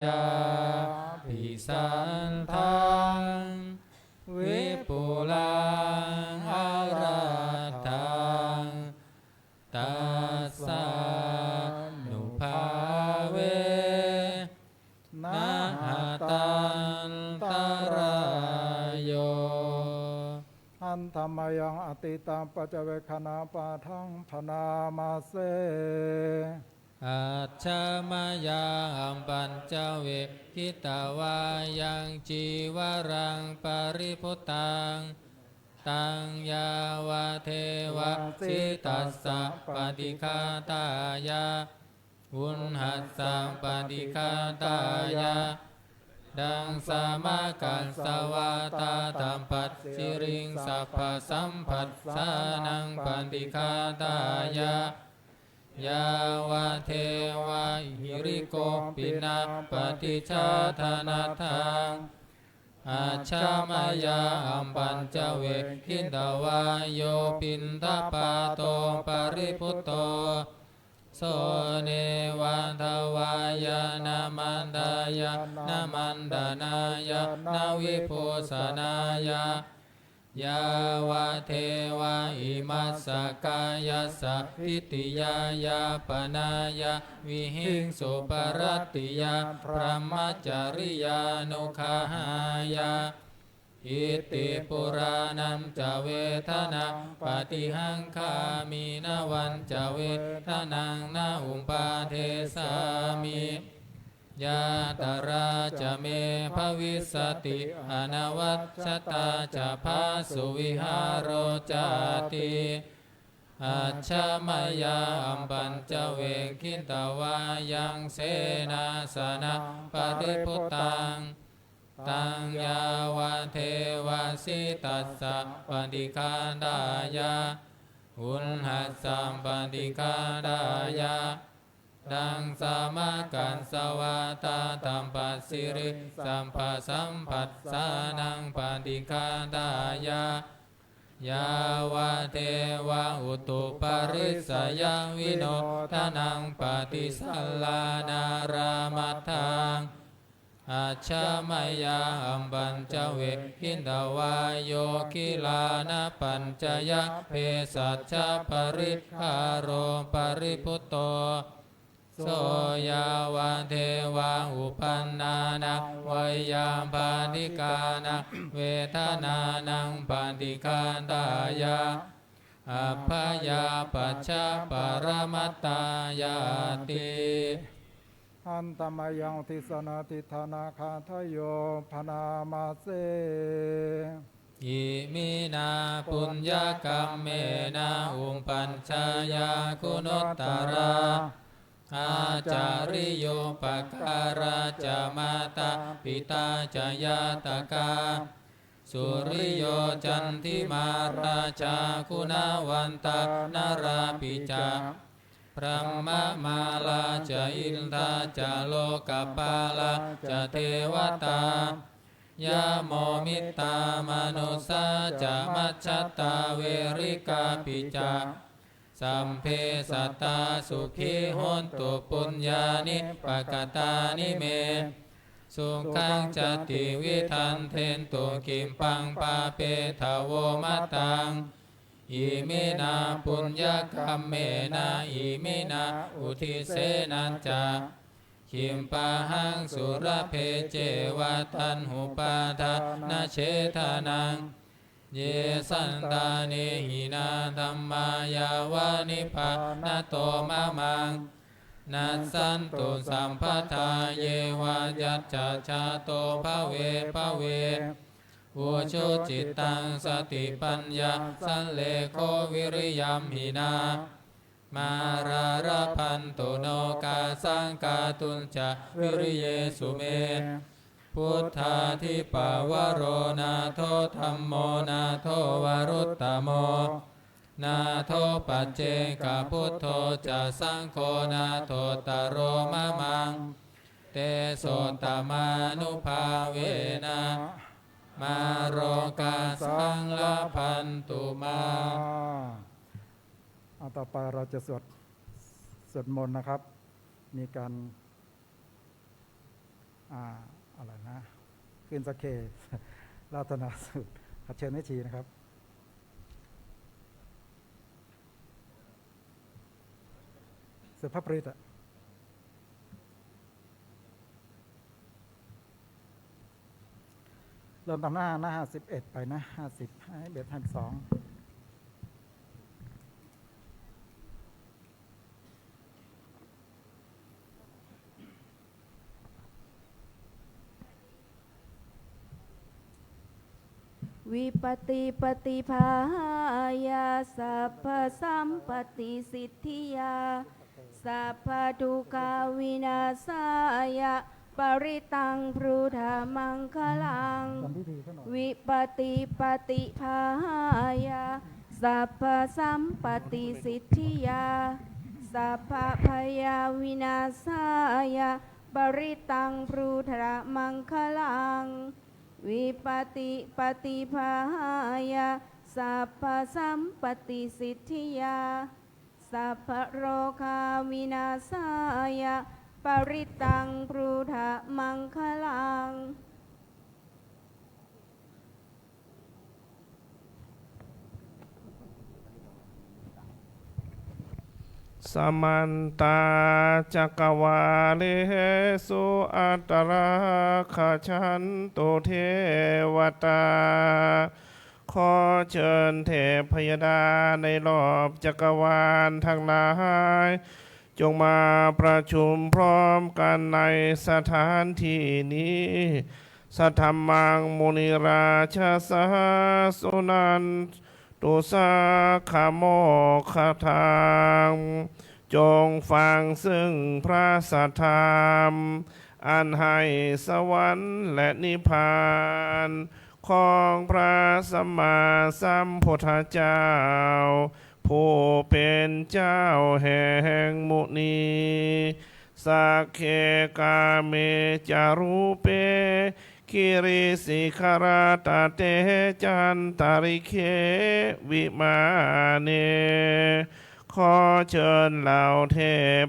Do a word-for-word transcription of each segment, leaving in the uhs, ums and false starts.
Yāpi santaṃ vipulaṃ arattaṃ, tassānubhāvena hatantarāyo. Handa mayaṃ atītapaccavekkhaṇapāṭhaṃ bhaṇāma se. Ajja mayā paccavekkhitvā yaṃ cīvaraṃ paribhuttaṃ, taṃ yāvadeva sītassa paṭighātāya, uṇhassa paṭighātāya, daṃsamakasavātātappassiriṃ sabbasampassānaṃ paṭighātāya, yāvadeva hirikopinapaṭicchādanatthaṃ. Ajja mayā paccavekkhitvā yo piṇḍapāto paribhutto, so neva davāya na madāya na maṇḍanāya na vibhūsanāya, yāvadeva imassa kāyassa ṭhitiyā yāpanāya vihiṃsuparatiyā brahmacariyānuggahāya. Iti purāṇañca vedanaṃ paṭihaṅkhāmi navañca vedanaṃ na uppādessāmi. Yātrā ca me bhavissati anavajjatā ca phāsuvihāro cāti. Ajja mayā paccavekkhitvā yaṃ senāsanaṃ paribhuttaṃ, taṃ yāvadeva sītassa paṭighātāya, uṇhassa paṭighātāya, daṃsamakasavātātappassiriṃ sabbasampassānaṃ paṭighātāya, yāvadeva utuparissayavinodanaṃ paṭisallānārāmatthaṃ. Ajja mayā paccavekkhitvā yo gilānapaccayabhesajjaparikkhāro paribhutto, so yāvadeva uppannānaṃ veyyābādhikānaṃ vedanānaṃ paṭighātāya, abyāpajjhaparamatāyāti. Handa mayaṃ disānādidhānagāthāyo bhaṇāma se. Iminā puññakammena upajjhāyā guṇuttarā, ācariyūpakārā ca mātā pitā ca ñātakā, suriyo candimā rājā guṇavantā narāpi ca, brahmamārā ca indā ca lokapālā ca devatā, yamo mittā manussā ca majjhattā verikāpi ca, sabbe sattā sukhī hontu puññāni pakatāni me, sukhañca tividhaṃ dentu khippaṃ pāpetha vo mataṃ. Iminā puññakammena iminā uddisena ca, khippāhaṃ sulabhe ceva taṇhupādānachedanaṃ. Ye santāne hinā dhammā yāva nibbānato mamaṃ, nassantu sabbadā yeva yattha jāto bhave bhave, ujucittaṃ satipaññā sallekho viriyamhinā, mārā labhantu nokāsaṃ kātuñca viriyesu me. Buddhādhipavaro nātho dhammo nātho varuttamo, nātho paccekabuddho ca saṅgho nāthottaro mamaṃ, tesottamānubhāvena mārokāsaṃ labhantu mā. อ่า ต่อไปเราจะสวด สวดมนต์นะครับ มีการ อ่า อะไรนะ ขึ้นสักเค รัตนสูตร ขอเชิญแม่ชีนะครับ สุภาพบริตอะ เริ่มตามหน้า หน้า ห้าสิบเอ็ด ไปนะ ห้าสิบ ห้าสิบเอ็ด ห้าสิบสอง Vipattipaṭibāhāya sabbasampattisiddhiyā sabbadukkhavināsāya parittaṃ brūtha maṅgalaṃ. จำพิธีซะหน่อย Vipattipaṭibāhāya sabbasampattisiddhiyā sabbabhayavināsāya parittaṃ brūtha maṅgalaṃ. Vipattipaṭibāhāya sabbasampattisiddhiyā sabbarogavināsāya parittaṃ brūtha maṅgalaṃ. Samantā cakkavāḷesu atrāgacchantu devatā. ขอเชิญเทพยดาในรอบจักรวาลทั้งหลาย จงมาประชุมพร้อมกันในสถานที่นี้ Saddhammaṃ munirājassa suṇantu saggamokkhadaṃ. จงฟังซึ่งพระสัทธรรม อันให้สวรรค์และนิพพาน ของพระสัมมาสัมพุทธเจ้า ผู้เป็นเจ้าแห่งมุนี Sagge kāme ca rūpe girisikharataṭe cantalikkhe vimāne. ขอเชิญเหล่าเท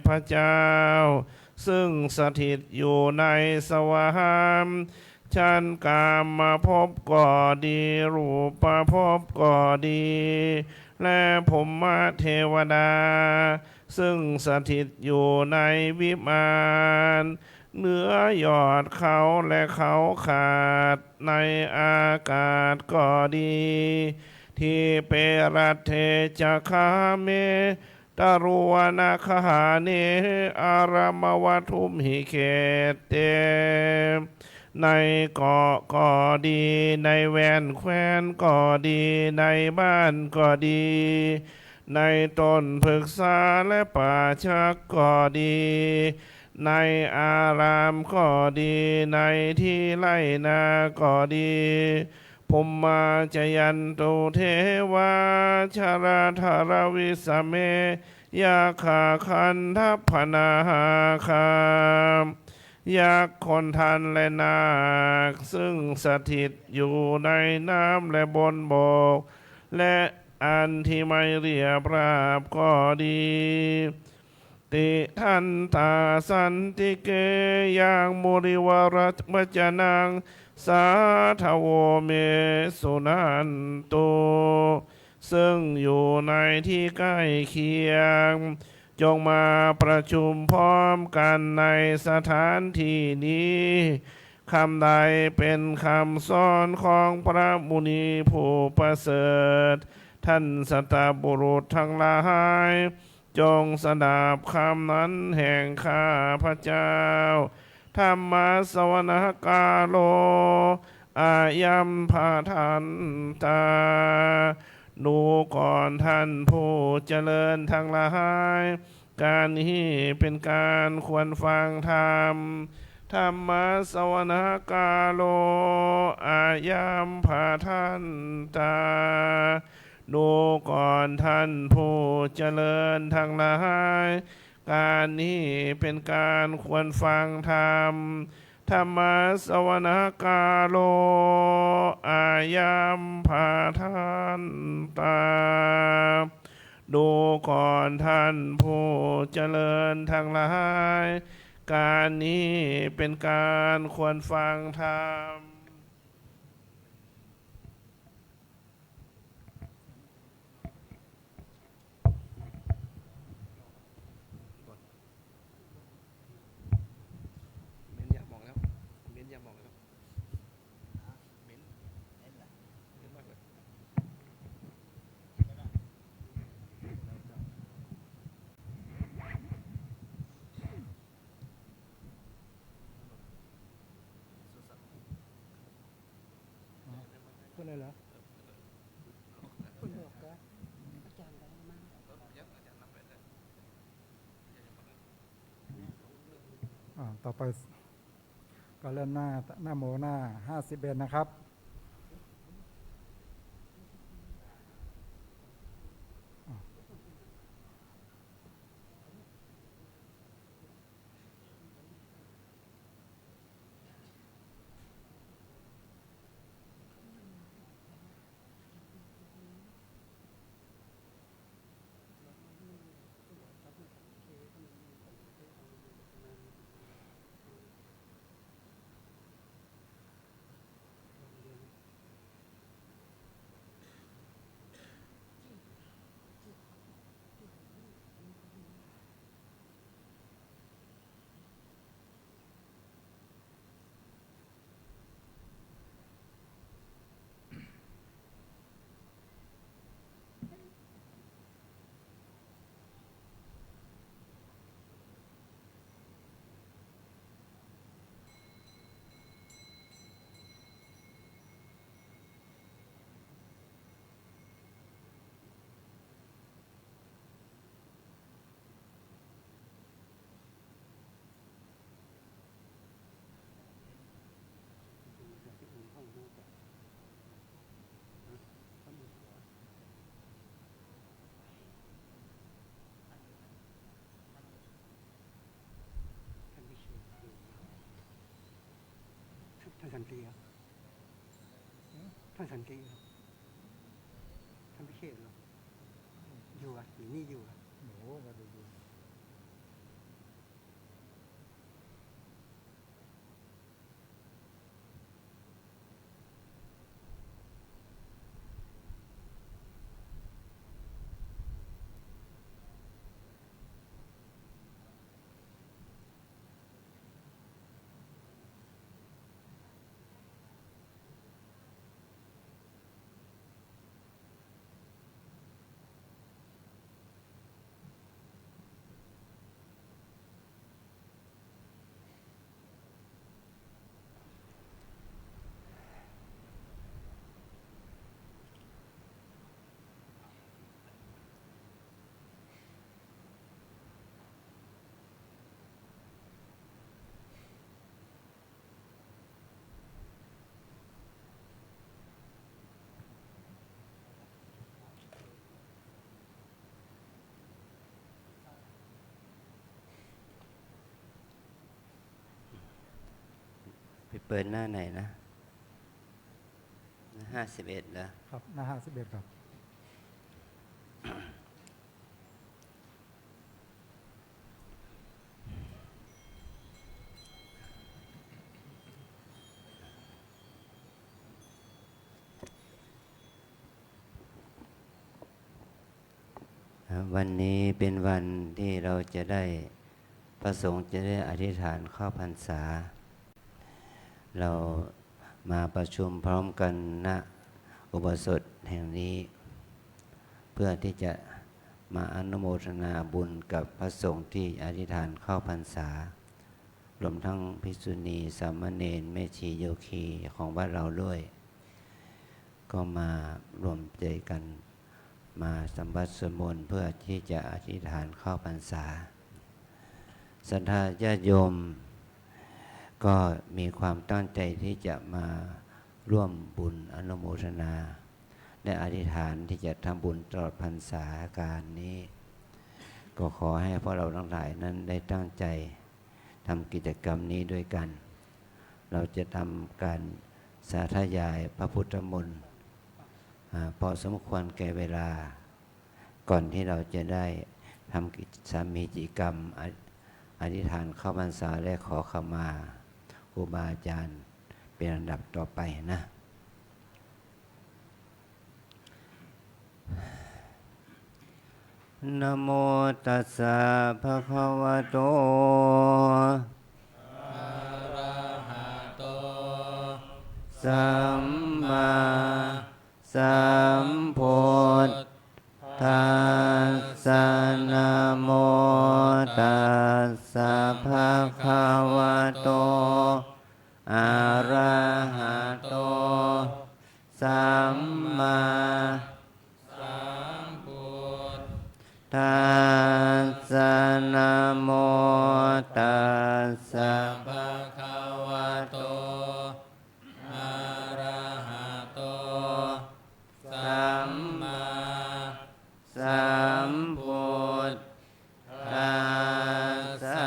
พเจ้า ซึ่งสถิตอยู่ในสวรรค์ ชั้นกามภพก็ดี รูปภพก็ดี และพรหมเทวดา ซึ่งสถิตอยู่ในวิมาน เหนือยอดเขาและเขาขาด ในอากาศก็ดี Dīpe raṭṭhe ca gāme taruvanagahane aramavatthumhi khette. ในเกาะก็ดี ในแว่นแคว้นก็ดี ในบ้านก็ดี ในต้นพฤกษาและป่าช้าก็ดี ในอารามก็ดี ในที่ไร่นาก็ดี Bhummā cāyantu devā jalathalavisame yakkhagandhabbanāgā. ยักษ์คนทัณฑ์และนาค ซึ่งสถิตอยู่ในน้ำและบนบก และอันที่ไม่เรียบราบก็ดี Tiṭṭhantā santike yaṃ munivaravacanaṃ sādhavo me suṇantu. ซึ่งอยู่ในที่ใกล้เคียง จงมาประชุมพร้อมกันในสถานที่นี้ คำใดเป็นคำสอนของพระมุนีผู้ประเสริฐ ท่านสัตบุรุษทั้งหลาย จงสดับคำนั้นแห่งข้าพเจ้า Dhammassavanakālo ayambhadantā. ดูก่อนท่านผู้เจริญทั้งหลาย การนี้เป็นการควรฟังธรรม Dhammassavanakālo ayambhadantā. ดูก่อนท่านผู้เจริญทั้งหลาย การนี้เป็นการควรฟังธรรม Dhammassavanakālo ayambhadantā. ดูก่อนท่านผู้เจริญทั้งหลาย การนี้เป็นการควรฟังธรรม เบนซ์อยากบอกแล้ว เบนซ์อยากบอกแล้ว เบนซ์ เบนซ์มากเลย พูดเลยเหรอ คุณบอกว่าอาจารย์ก็ได้มั้ง อ่า ต่อไป ก็เริ่มหน้า นะโม หน้าห้าสิบเอ็ดนะครับ อ่าท่านพิเชษอยู่ ท่านสันติเหรอ ท่านสันติเหรอ ท่านพิเชษเหรอ อยู่อ่ะ อยู่นี่อยู่อ่ะ โอ้โห ก็ดูดู ไปเปิดหน้าไหนนะ หน้าห้าสิบเอ็ดเหรอ ครับ หน้าห้าสิบเอ็ดครับ วันนี้เป็นวันที่เราจะได้ พระสงฆ์จะได้อธิษฐานเข้าพรรษา เรามาประชุมพร้อมกัน ณ อุโบสถแห่งนี้ เพื่อที่จะมาอนุโมทนาบุญกับพระสงฆ์ที่อธิษฐานเข้าพรรษา รวมทั้งภิกษุณี สามเณร แม่ชี โยคีของวัดเราด้วย ก็มารวมใจกัน มาทำวัตรสวดมนต์เพื่อที่จะอธิษฐานเข้าพรรษา ศรัทธาญาติโยมก็มีความตั้งใจที่จะมาร่วมบุญอนุโมทนา และอธิษฐานที่จะทำบุญตลอดพรรษาการนี้ ก็ขอให้พวกเราทั้งหลายนั้นได้ตั้งใจทำกิจกรรมนี้ด้วยกัน เราจะทำการสาธยายพระพุทธมนต์ อ่า พอสมควรแก่เวลา ก่อนที่เราจะได้ทำกิจ สามีจิกรรม อ- อธิษฐานเข้าพรรษาและขอขมาครูบาอาจารย์เป็นอันดับต่อไปนะ Namo tassa bhagavato arahato sammāsambuddhassa. Namo tassa bhagavato arahato sammāsambuddhassa. Namo tassa bhagavato arahato sammāsambuddhassa.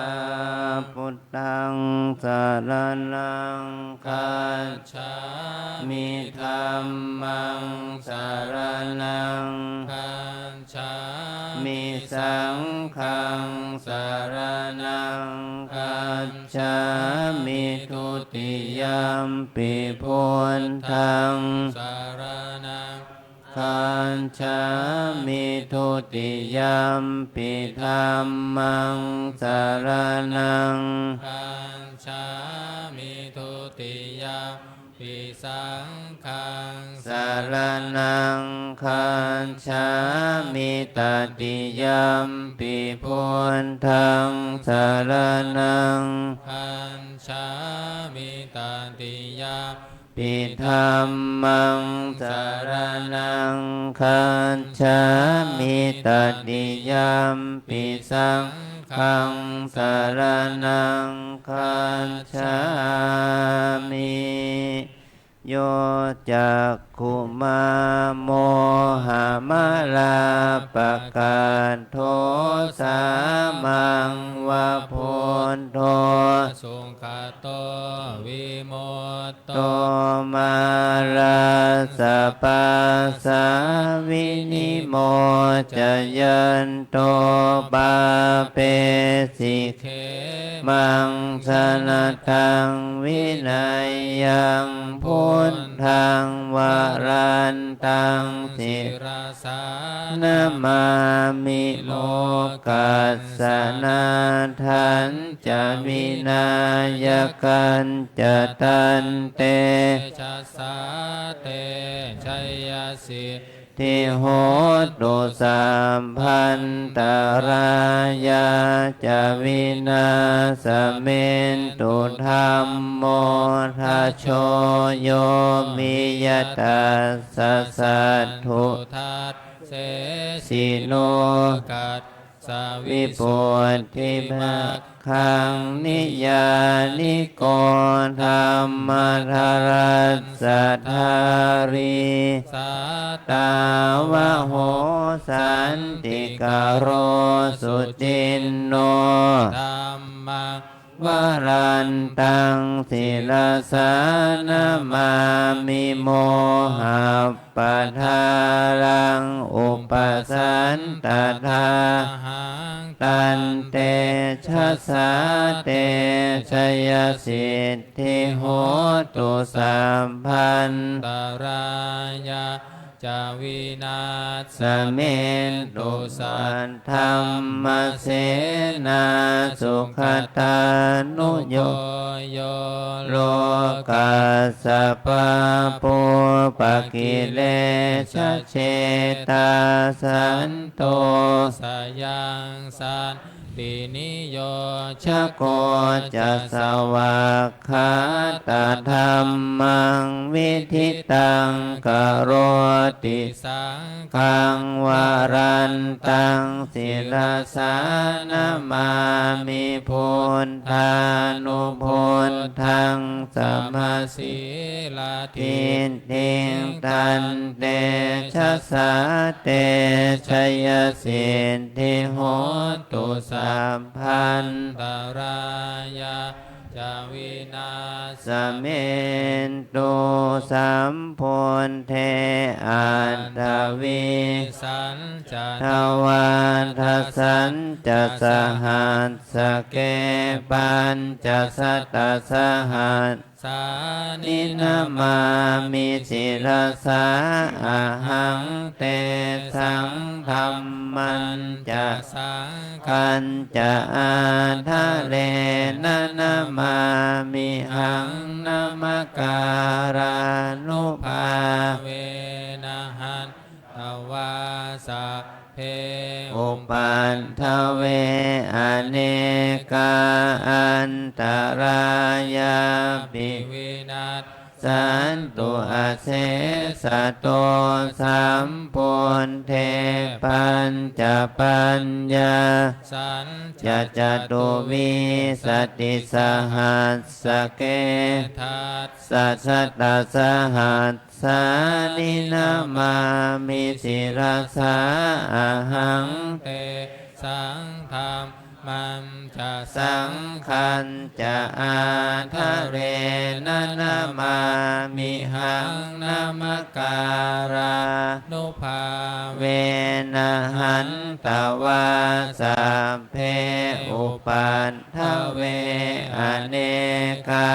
Buddhaṃ saraṇaṃ gacchāmi. Dhammaṃ saraṇaṃ gacchāmi. Saṅghaṃ saraṇaṃ gacchāmi. Dutiyampi buddhaṃ saraṇaṃ gacchāmi. Dutiyampi dhammaṃ saraṇaṃ gacchāmi. Dutiyampi saṅghaṃ saraṇaṃ gacchāmi. Tatiyampi buddhaṃ saraṇaṃ gacchāmi. Tatiyampi dhammaṃ saraṇaṃ gacchāmi. Tatiyampi saṅghaṃ saraṇaṃ gacchāmi. Yo cakkhumā mohamalāpakaṭṭho, sāmaṃ va buddho sugato vimutto, mārassa pāsā vinimocayanto, pāpesi khemaṃ janataṃ vineyyaṃ. Buddhaṃ varantaṃ sirasā namāmi, lokassa nāthañca vināyakañca. Tantejasā te jayasiddhi dhi hotu, sabbantarāyā ca vināsamentu. Dhammo dhajo yo viya, tassa satthu dassesi, lokassa vibudhimag gaṃ, niyyāniko dhammadharassa dhārī, sātāvaho santikaro suciṇṇo. Dhammaṃ varantaṃ sirasā namāmi, mohappadālaṃ upasantadāhaṃ. Tantejasā te jayasiddhi hotu, sabbantarāyā ca vināsamentu. Saddhammasenā sugatānugo yo, lokassa pāpūpakilesajetā, santo sayaṃ santiniyojako ca, svākkhātadhammaṃ viditaṃ karoti. Saṅghaṃ varantaṃ sirasā namāmi, buddhānubuddhaṃ samasīladiṭṭhiṃ. Tantejasā te jayasiddhi hotu, sabbantarāyā ca vināsamentu. Sambuddhe aṭṭhavīsañca dvādasañca sahassake pañcasatasahassāni namāmi sirasā ahaṃ. Tesaṃ dhammañca saṅghañca ādarena namāmihaṃ. Namakārānubhāvena hantvā sabbe upaddave anekā antarāyāpi vinassantu asesato. Sambuddhe pañcapaññāsañca catuvīsatisahassake dasasatasahassāni namāmi sirasā ahaṃ. Tesaṃ dhammañca saṅghañca ādarena namāmihaṃ. Namakārānubhāvena hantvā sabbe upaddave anekā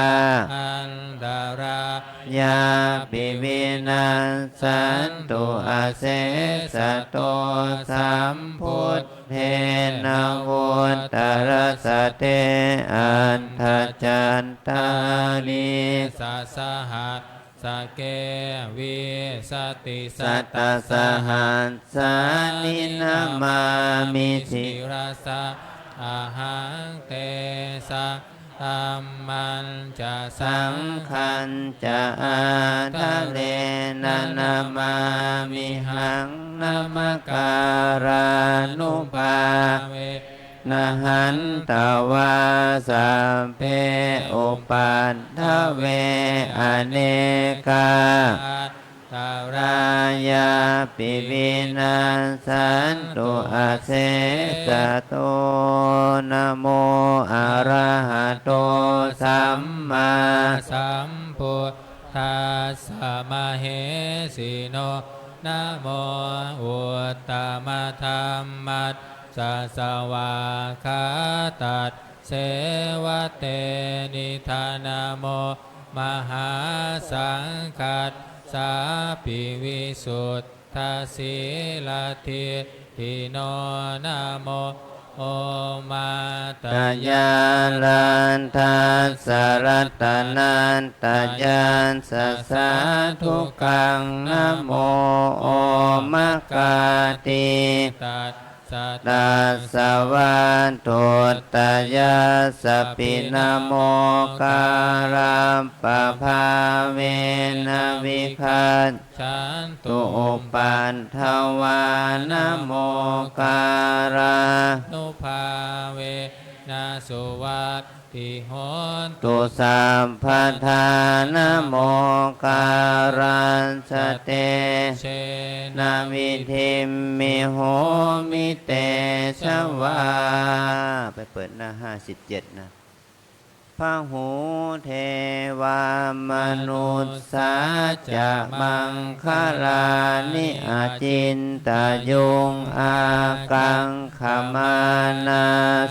antarāyāpi vinassantu asesato. Sambuddhe navuttarasate aṭṭhacattālīsasahassake vīsatisatasahassāni namāmi sirasā ahaṃ. Tesaṃ dhammañca saṅghañca ādarena namāmihaṃ. Namakārānubhāvena hantvā sabbe upaddave anekā antarāyāpi vinassantu asesato. Namo arahato sammāsambuddhassa mahesino. Namo uttamadhammassa svākkhātasseva tenidha. Namo mahāsaṅghassāpi visuddhasīladiṭṭhino. Namo omātyāraddhassa ratanattayassa sādhukaṃ. Namo omakātītassa vatthuttayassapi. Namokārappabhāvena vigacchantu upaddavā. Namokārānubhāvena suvatthi hontu sabbadā. Namokārassa tejena vidhimhi homi tejavā. ไปเปิดหน้า ห้าสิบเจ็ด นะ Bahū devā manussā ca maṅgalāni acintayuṃ ākaṅkhamānā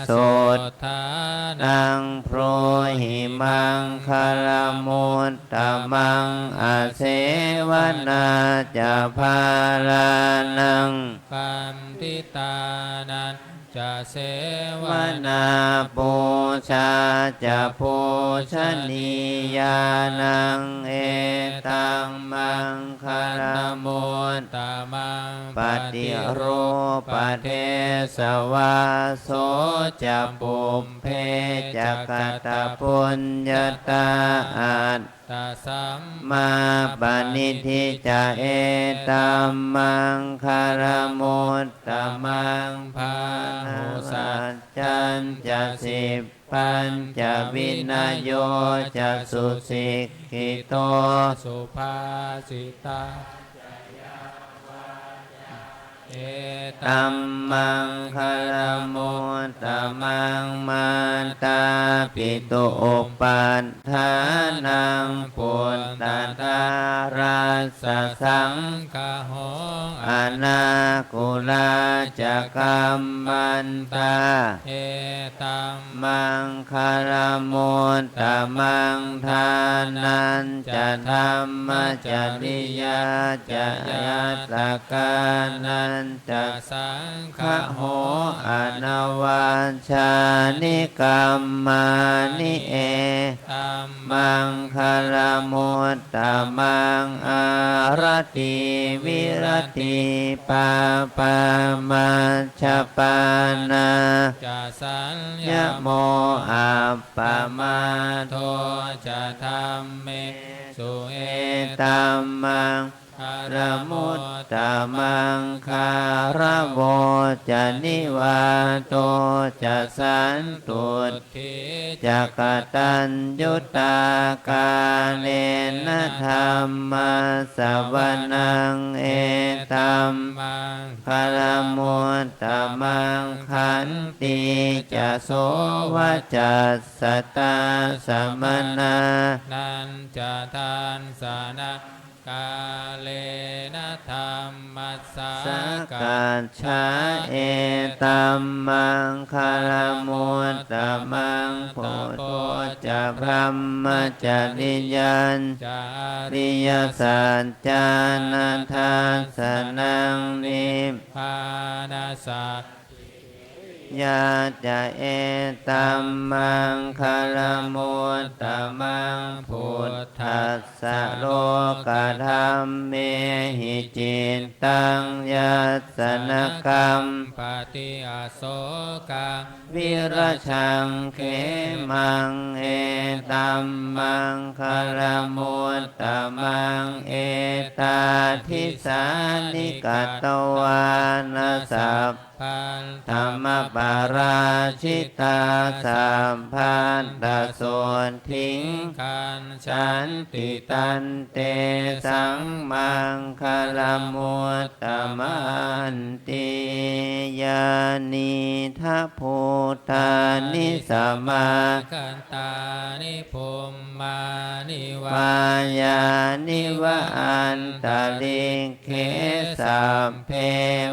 sotthānaṃ brūhi maṅgalamuttamaṃ. Asevanā ca bālānaṃ paṇḍitānañca sevanā pūjā ca pūjanīyānaṃ etaṃ maṅgalamuttamaṃ. Paṭirūpadesavāso ca pubbe ca katapuññatā attasammāpaṇidhi ca etaṃ maṅgalamuttamaṃ. Bāhusaccañca sippañca vinayo ca susikkhito subhāsitā ca yā vācā etam maṅgalam uttamaṃ. Mātāpitu upaṭṭhānaṃ puttadārassa saṅgaho anākulā ca kammantā, etam maṅgalam uttamaṃ. Dānañca dhammacariyā ca ñātakānañca saṅgaho anavajjāni kammāni, etam maṅgalam uttamaṃ. Āratī viratī pāpā majjapānā ca saññamo appamādo ca dhammesu, etam maṅgalam uttamaṃ. Gāravo ca nivāto ca santuṭṭhī ca kataññutā, kālena dhammassavanaṃ, etam maṅgalam uttamaṃ. Khantī ca sovacassatā samaṇānañca dassanaṃ, kālena dhammasākacchā, etam maṅgalam uttamaṃ. Tapo ca brahmacariyañca ariyasaccāna dassanaṃ, nibbānasacchi yā ca, etam maṅgalam uttamaṃ. Phuṭṭhassa lokadhammehi cittaṃ yassa na kampati, asokaṃ virajaṃ khemaṃ, etam maṅgalam uttamaṃ. Etādisāni katvāna sab badhammapārājitā, sabbattha sotthiṃ gacchanti, tantesaṃ maṅgalam uttamanti. Yānīdha bhūtāni samāgatāni, bhummāni vā yāni va antalikkhe, sabbe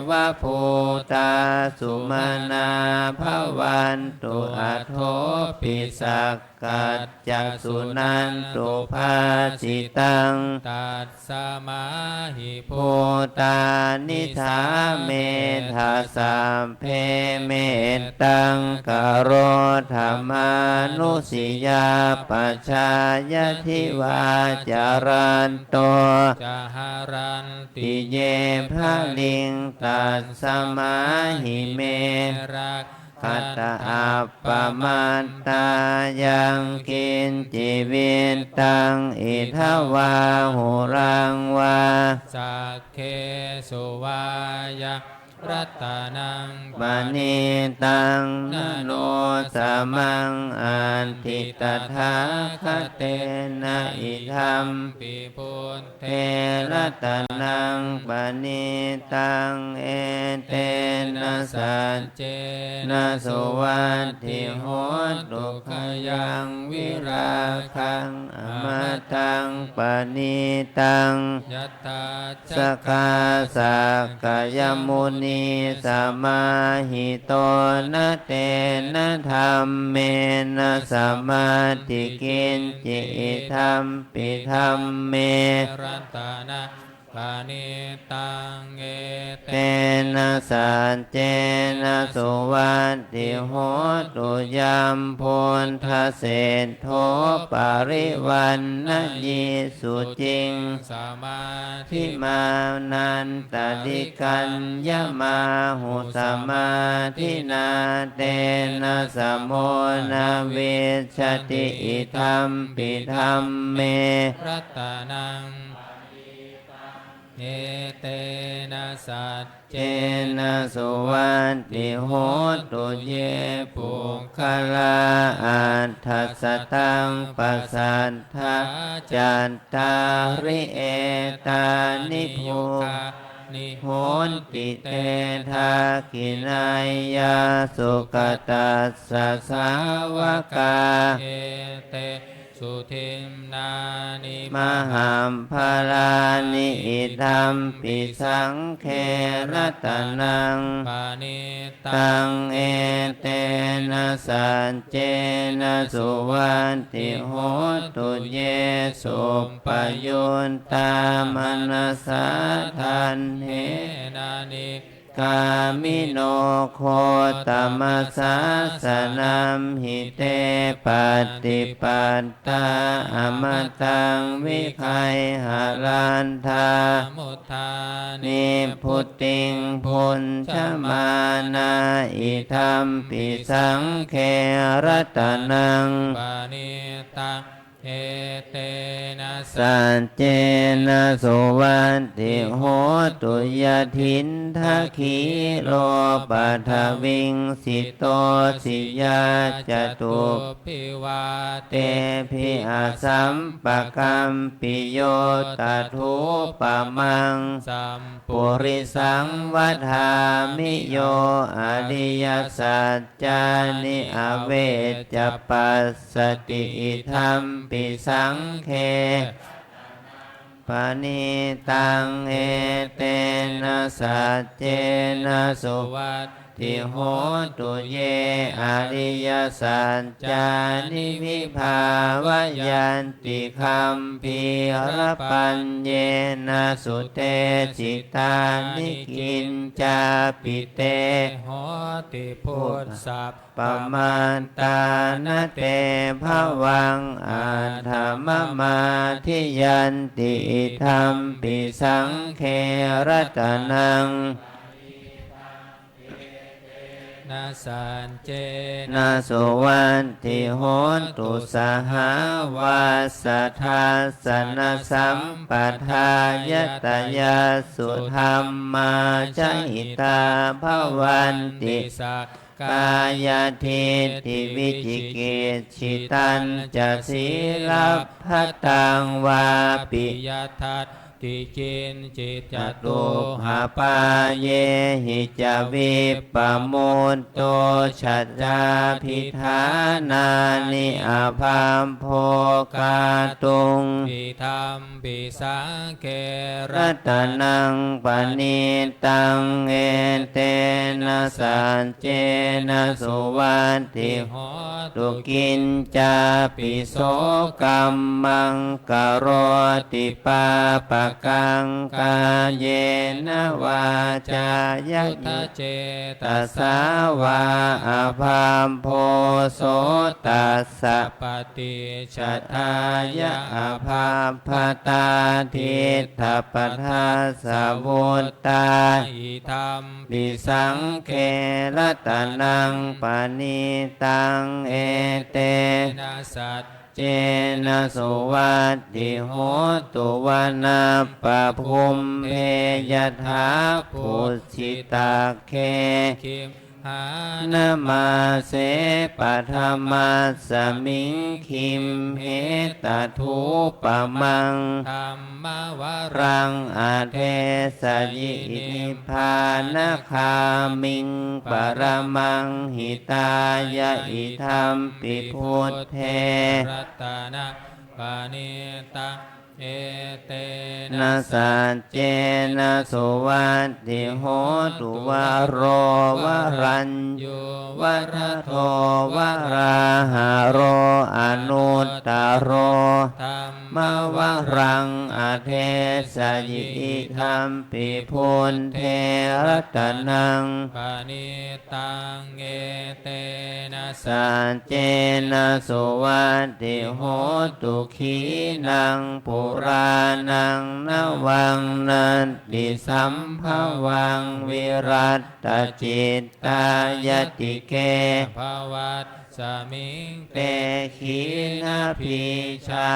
va bhūtā sumanā bhavantu, athopi sakkacca suṇantu bhāsitaṃ. Tasmā hi bhūtā nisāmetha sabbe, mettaṃ karotha mānusiyā pajāya, divā ca ratto ca haranti ye baliṃ, tasmā hi ne rakkhatha appamattā. Yaṃ kiñci vittaṃ idha vā huraṃ vā, saggesu vā yaṃ ratanaṃ paṇītaṃ, na no samaṃ atthi tathāgatena, idampi buddhe ratanaṃ paṇītaṃ, etena saccena suvatthi hotu. Khayaṃ virāgaṃ amataṃ paṇītaṃ, yadajjhagā sakyamunī samāhito, na tena dhammena samatthi kiñci, idampi dhamme ratanaṃ paṇītaṃ, etena saccena suvatthi hotu. Yambuddhaseṭṭho parivaṇṇayī suciṃ, samādhimānantarikaññamāhu, samādhinā tena samo na vijjati, idampi dhamme ratanaṃ etena saccena suvatthi hotu. Ye puggalā aṭṭha sataṃ pasaṭṭhā, cattāri etāni bhū honti te dakkhiṇeyyā sugatassa sāvakā. Etesu dinnāni mahapphalāni idampi saṅghe ratanaṃ paṇītaṃ. Etena saccena suvatthi hotu. Ye suppayuttā manasā daḷhena nikkāmino gotamasāsanamhi te pattipattā amataṃ vigayha laddhā mudhā nibbutiṃ bhuñjamānā. Idampi saṅghe ratanaṃ paṇītaṃ. Etena saccena suvatthi hotu. Yathindakhīlo paṭhaviṃ sito siyā catubbhi vātebhi asampakampiyo tathūpamaṃ sappurisaṃ vadāmi yo ariyasaccāni avecca passati. Idampi saṅghe paṇītaṃ. Etena saccena suvatthi hotu. Ye ariyasaccāni vibhāvayanti gambhīrapaññena sudesitāni kiñcāpi te hoti bhussappa pamattā na te bhavaṃ aṭṭhamamādiyanti. Idampi saṅghe ratanaṃ na saccena suvatthi hotu. Sahāvassa dassanasampadāya tayassu dhammā jahitā bhavanti. Sa kāyadiṭṭhi vicikicchitañca sīlabbataṃ vāpi yadatthi kiñci catūhapāyehi ca vippamutto ca cābhiṭhānāni abhabbo kātuṃ. Idam pi saṅghe ratanaṃ paṇītaṃ. Etena saccena suvatthi hotu. Kiñcāpi so kammaṃ karoti pāpakaṃ kāyena vācāyauda cetasā vā abhabbo so tassa paṭicchadāya abhabbatā diṭṭhapadassa vuttā. Idampi saṅghe ratanaṃ paṇītaṃ. Etena saccena suvatthi hotu. Vanappabhummhe yathā phussitagge gimhānamāse paṭhamasmiṃ gimhe tathūpamaṃ dhammavaraṃ adesayi nibbānagāmiṃ paramaṃ hitāya. Idampi buddhe ratanaṃ paṇītaṃ. Etena saccena suvatthi hotu. Varo varaññū varado varāharo anuttaro dhammavaraṃ adesayi. Idampi buddhe ratanaṃ paṇītaṃ. Etena saccena suvatthi hotu. Khīṇaṃ purāṇaṃ navaṃ natthi sambhavaṃ virattacittāyatike bhavasmiṃ te khīṇabījā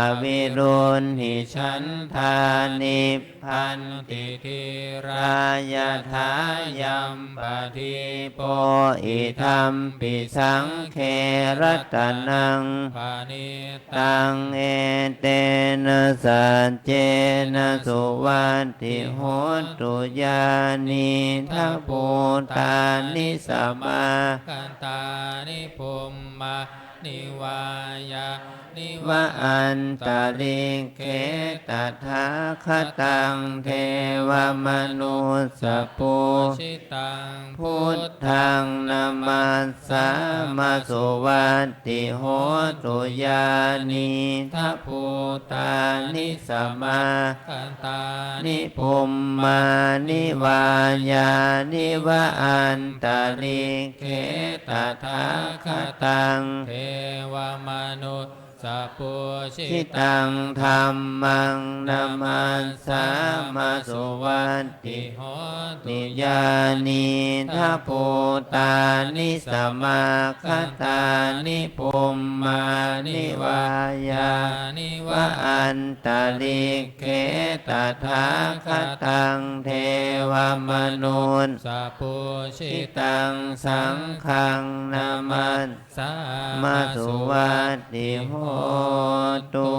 aviruḷhichandā nib banti dhīrā yathāyampadīpo. Idampi saṅghe ratanaṃ paṇītaṃ. Etena saccena suvatthi hotu. Yānīdha bhūtāni samāgatāni bhummāni vā yāni va antalikkhe tathāgataṃ devamanussapūjitaṃ buddhaṃ namassāma suvatthi hotu. Yānīdha bhūtāni samāgatāni bhummāni vā yāni va antalikkhe tathāgataṃ devamanussapūjitaṃ dhammaṃ namassāma suvatthi hotu. Yānīdha bhūtāni samāgatāni bhummāni vā yāni va antalikkhe tathāgataṃ devamanussapūjitaṃ saṅghaṃ namassāma suvatthi hotu.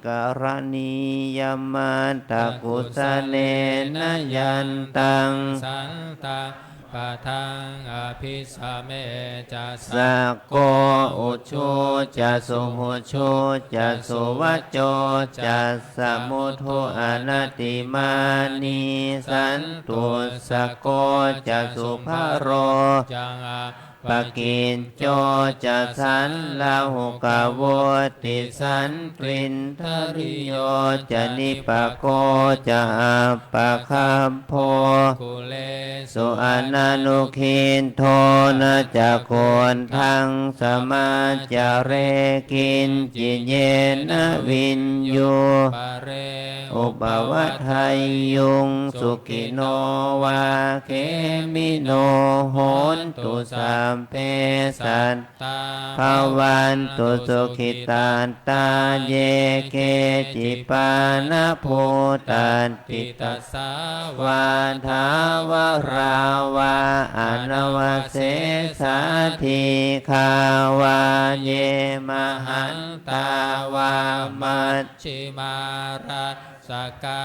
Karaṇīyamatthakusalena yantaṃ santaṃ padaṃ abhisamecca sakko ujū ca suhujū ca suvaco cassa mudu anatimānī santussako ca subharo ca appakicco ca sallahukavutti santindriyo ca nipako ca appagabbho kulesu ananugiddho. Na ca khuddaṃ samācare kiñci yena viññū pare upavadeyyuṃ. Sukhino vā khemino hontu sabbe sattā bhavantu sukhitattā. Ye keci pāṇabhūtatthi tasā vā thāvarā vā anavasesā dīghā vā ye mahantā vā majjhimā rassakā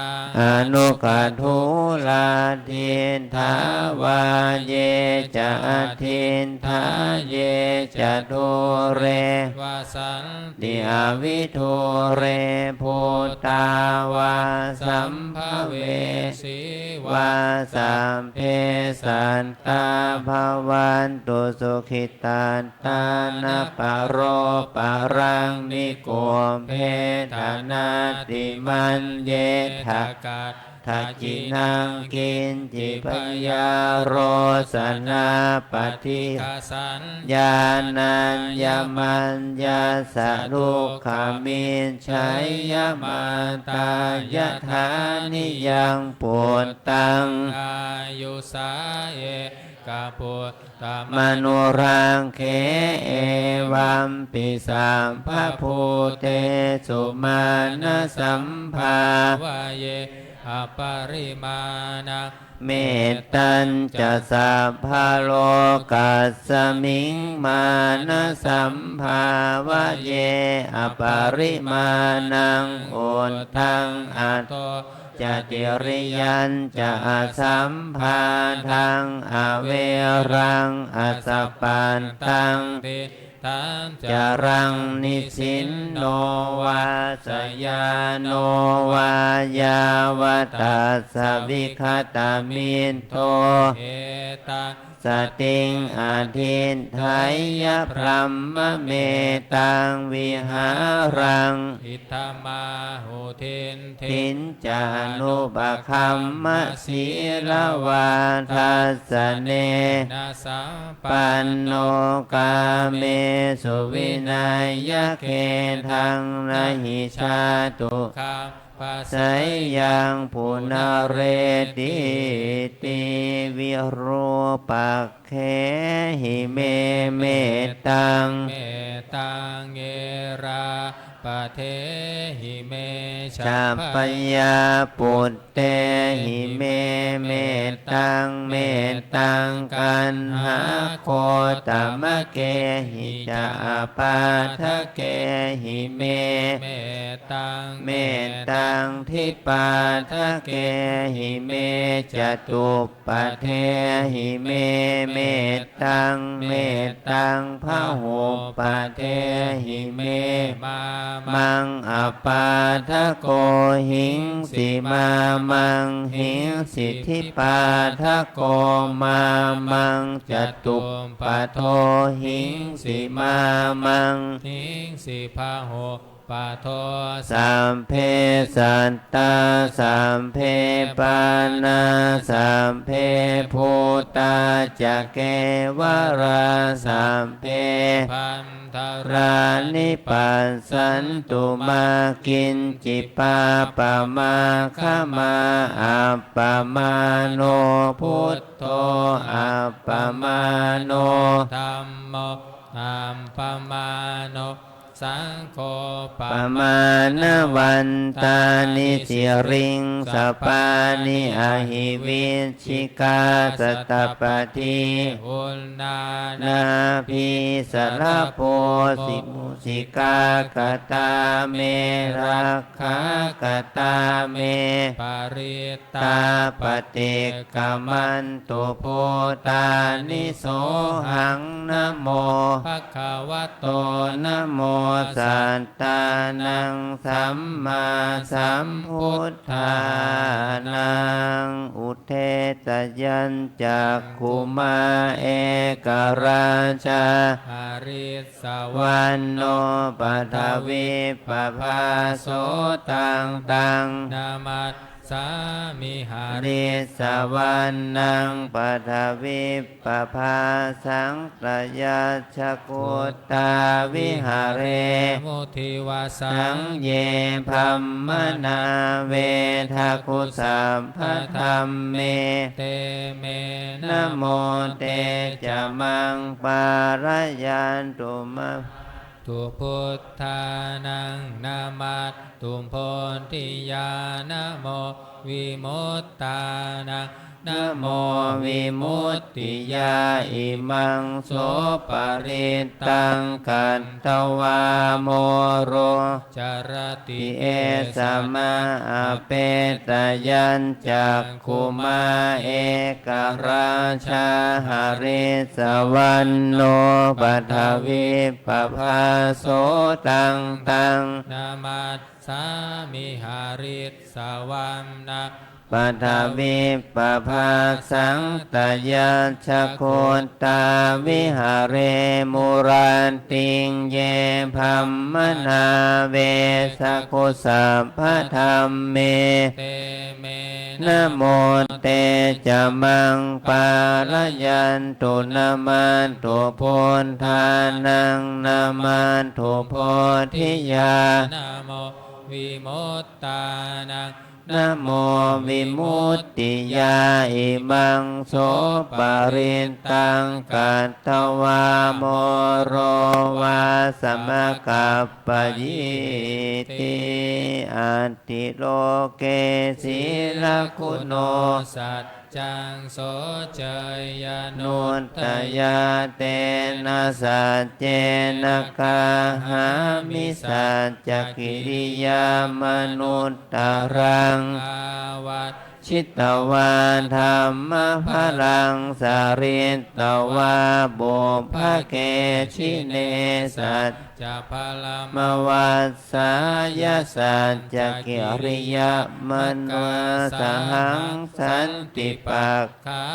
aṇukathūlā diṭṭhā vā ye ca adiṭṭhā ye ca dūre vasanti avidūre bhūtā vā sambhavesī vā sabbe sattā bhavantu sukhitattā. Na paro paraṃ nikubbetha nātimaññetha katthaci naṃ kiñci byārosanā paṭighasaññā nāññamaññassa dukkhamiccheyya. Mātā yathā niyaṃ puttaṃ āyusā ekaputtamanurakkhe evampi sabbabhūtesu mānasambhāvaye aparimāṇaṃ. Mettañca sabbalokasmiṃ mānasambhāvaye aparimāṇaṃ uddhaṃ adho ca tiriyañca asambādhaṃ averaṃ asapattaṃ. Tiṭṭhañcaraṃ nisinno vā sayāno vā yāvatassa vigatamiddho etaṃ satiṃ adhiṭṭheyya brahmametaṃ vihāraṃ idhamāhu. Diṭṭhiñca anupagamma sīlavā dassanena sampanno kāmesu vineyya gedhaṃ na hi jātu gabbhaseyyaṃ punaretīti. Virūpakkhehi me mettaṃ mettaṃ erā padehi me, chabyāputtehi me mettaṃ, mettaṃ kaṇhāgotamakhehi ca apādakehi me, mettaṃ, mettaṃ dvipādakehi me, catuppadehi me mettaṃ, mettaṃ bahuppadehi me, mā maṃ apādako hiṃsi, mā maṃ hiṃsi dvipādako mā maṃ, catuppado hiṃsi, mā maṃ hiṃsi bahu pado. Sabbe sattā sabbe pāṇā sabbe bhūtā ca kevalā, sabbe bhaṇḍarāni passantu mā kiñci pāpamāgamā. Appamāṇo buddho appamāṇo dhammo appamāṇo saṅgho pamāṇavantāni siriṃsapāni ahi vicchikā satapadī uṇṇānābhī sarabū mūsikā. Katā me rakkhā katā me parittā, paṭikkamantu bhūtāni sohaṃ namo bhagavato namo sattannaṃ sammāsambuddhānaṃ. Udetayañcakkhumā ekarājā harissavaṇṇo paṭhavippabhāso, taṃ taṃ namassāmi harissavaṇṇaṃ paṭhavippabhāsaṃ. Tayajja guttā viharemu divasaṃ. Ye brāhmaṇā vedagu sabbadhamme, te me namo te ca maṃ pālayantu mamatthu buddhānaṃ namatthu bodhiyā, namo vimuttānaṃ namo vimuttiyā. Imaṃ so parittaṃ katvā moro carati esamā. Apetayañcakkhumā ekarājā harissavaṇṇo paṭhavippabhāso, taṃ taṃ namassāmi harissavaṇṇaṃ paṭhavippabhāsaṃ. Tayajja guttā viharemu rattiṃ. Ye brāhmaṇā vedagu sabbadhamme, te me namo te ca maṃ pālayantu. Namatthu buddhānaṃ namatthu bodhiyā, namo vimuttānaṃ namo vimuttiyā. Imaṃ so parittaṃ katvā moro vāsamakappayīti. Atthi loke sīlaguṇo saccaṃ soceyyanuddayā, tena saccena kāhāmi saccakiriyamanuttaraṃ. Āvajjitvā dhammabalaṃ saritvā pubbake jine saccabalamavassāya saccakiriyamanuttaraṃ. Sahaṃ santi pakkhā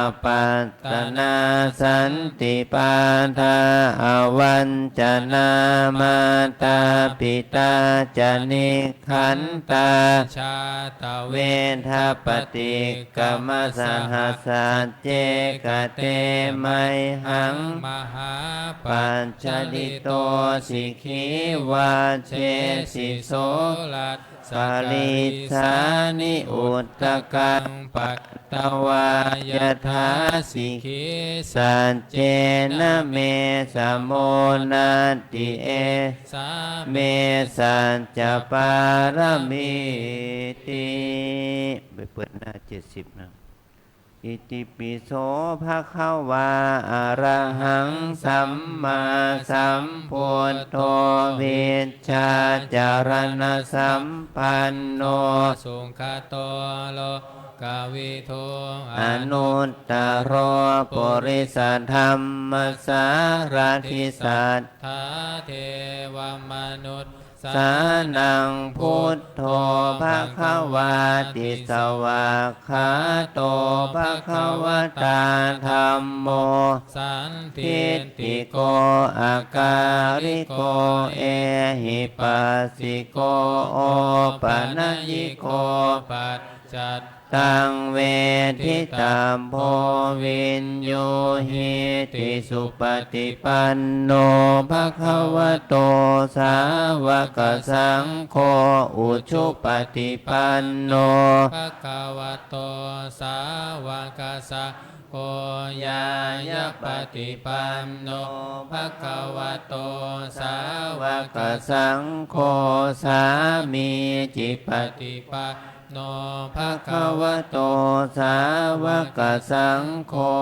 apattanā, santi pādā avañcanā, mātā pitā ca nikkhantā, jātaveda paṭikkama. Saha sacce kate mayhaṃ mahāpajjalito sikhī, vajjesi sorat karīsāni udakaṃ patvā yathā sikhī saccena me samo natthi esā me saccapāramīti. ไปเปิดหน้าเจ็ดสิบนะ Itipi so bhagavā arahaṃ sammāsambuddho vijjācaraṇasampanno sugato lokavidū anuttaro purisadammasārathi satthā devamanus sānaṃ buddho bhagavāti. Svākkhāto bhagavatā dhammo sandiṭṭhiko akāliko ehipassiko opanayiko paccat taṃ veditabbo viññūhīti. Supaṭipanno bhagavato sāvakasaṅgho, ujupaṭipanno bhagavato sāvakasaṅgho, ñāyapaṭipanno bhagavato sāvakasaṅgho, sāmīcipaṭipan no bhagavato sāvakasaṅgho,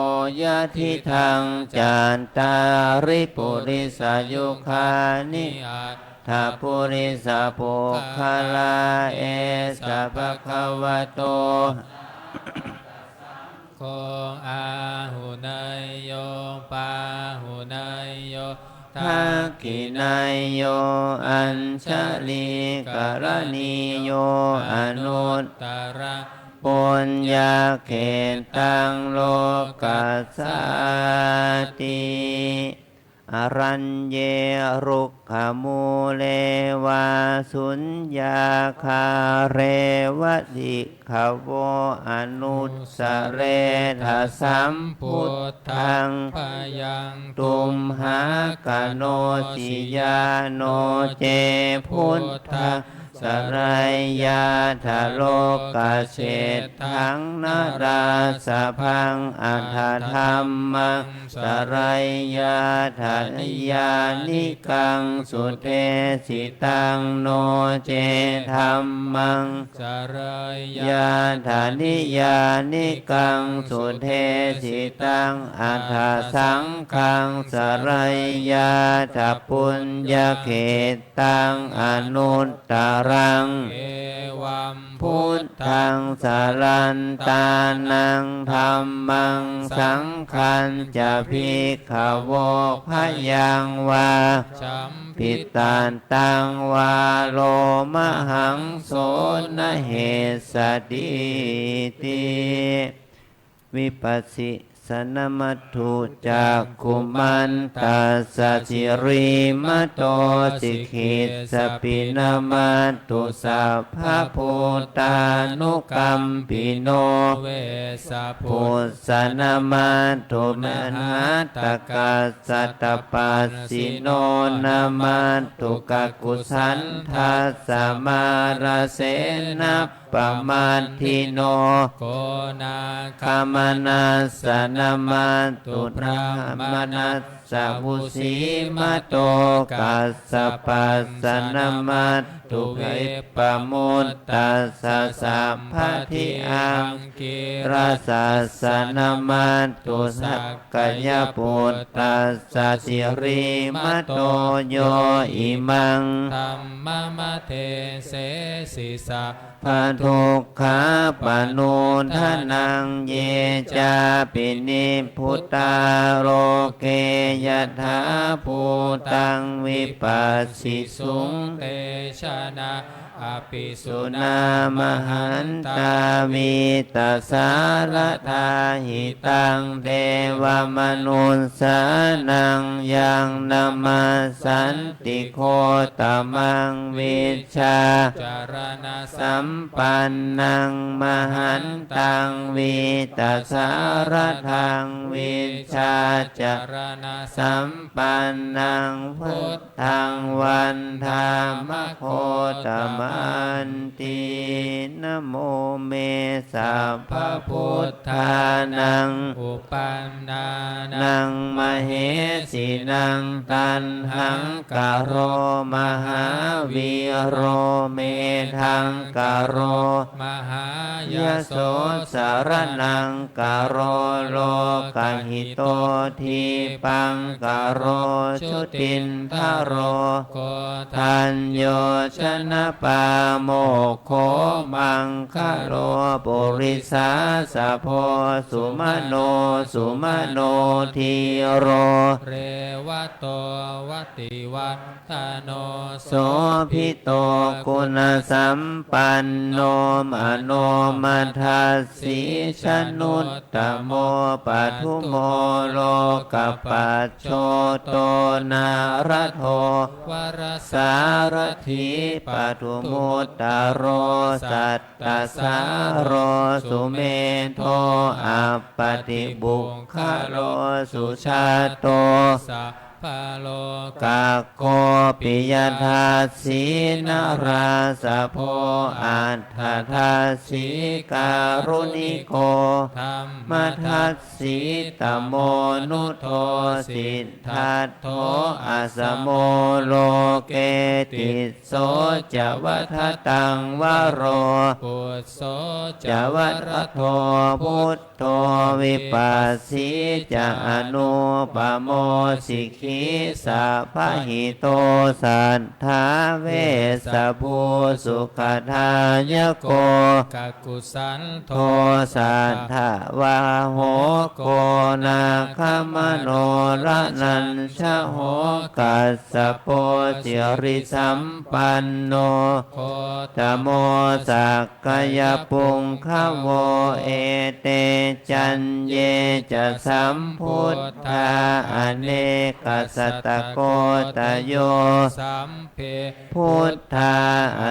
yadidaṃ cattāri purisayugāni aṭṭha purisapuggalā, esa bhagavato kho āhuneyyo pāhuneyyo dakkhiṇeyyo añjalikaraṇīyo anuttaraṃ puññakkhettaṃ lokassāti. Araññe rukkhamūle vā suññāgāre vā bhikkhavo anussarena sambuddhaṃ, bhayaṃ tumhākanosi yā no ce buddhaṃ sarayyātha lokaseṭṭhaṃ narāsabhaṃ, atha dhammaṃ sarayyātha niyyānikaṃ sudesitaṃ, no ce dhammaṃ sarayyātha niyyānikaṃ sudesitaṃ, atha saṅghaṃ sarayyātha puññakkhettaṃ anuttaraṃ. Evaṃ buddhaṃ sarantānaṃ dhammaṃ saṅghañca bhikkhavo, bhayaṃ vā champitantaṃ vā lomahaṃso na hessatīti. Vipassissa namatthu cakkhumantassa sirīmato, sikhissapi namatthu sabbabhūtānukampino, vessabhussa namatthu ñātakassa tapassino, namatthu kakusandhassa mārasenap pamaddino, konāgamanassa namatthu brāhmaṇassa vusīmato, kassapassa namatthu vippamuttassa sabbadhi, aṅgīrasassa namatthu sak kayaputtassa sirīmato, yo imaṃ dhammamadesesi sabbadukkhāpanūdanaṃ, ye cāpi nibbutā loke yathābhūtaṃ vipassisuṃ, te janā api suṇā mahantā vītasāradā, hitaṃ devamanussānaṃ yaṃ namassanti gotamaṃ, vijjācaraṇasampannaṃ mahantaṃ vītasāradaṃ, vijjācaraṇasampannaṃ buddhaṃ vandāma gotama. Anti. Namo me sabbabuddhānaṃ uppannānaṃ mahesinaṃ, taṇhaṅkaro mahāvīro, medhaṅkaro mahāyaso, saraṇaṅkaro lokahito, dīpaṅkaro jutindharo, koṇḍañño janapāmokkho, maṅgalo purisāsabho, sumano sumano dhīro, revato mativaṇ ṇo sobhito guṇasampanno, manomathassi januttamo, padumo lokapajjoto, nārado varasārathī, padumuttaro sattasāro, sumedho appaṭipuggalo, sujāto sabbalokaggo, piyadassī narāsabho, atthadassī kāruṇiko, dhammadassi tamonudo, siddhattho asamo loke, tisso ca vadataṃ varo, pus so ca varado buddho, vipassī ca anūpamo, sikhī sabbahito, satthā vessabhū sukhadāyako, kakusandho satthavāho, koṇāgamano raṇañjaho, kassapo sirisampanno, gotamo sak kyapuṅgavo. Ete caññe ca sambuddhā anekasatakoṭayo, sabbe buddhā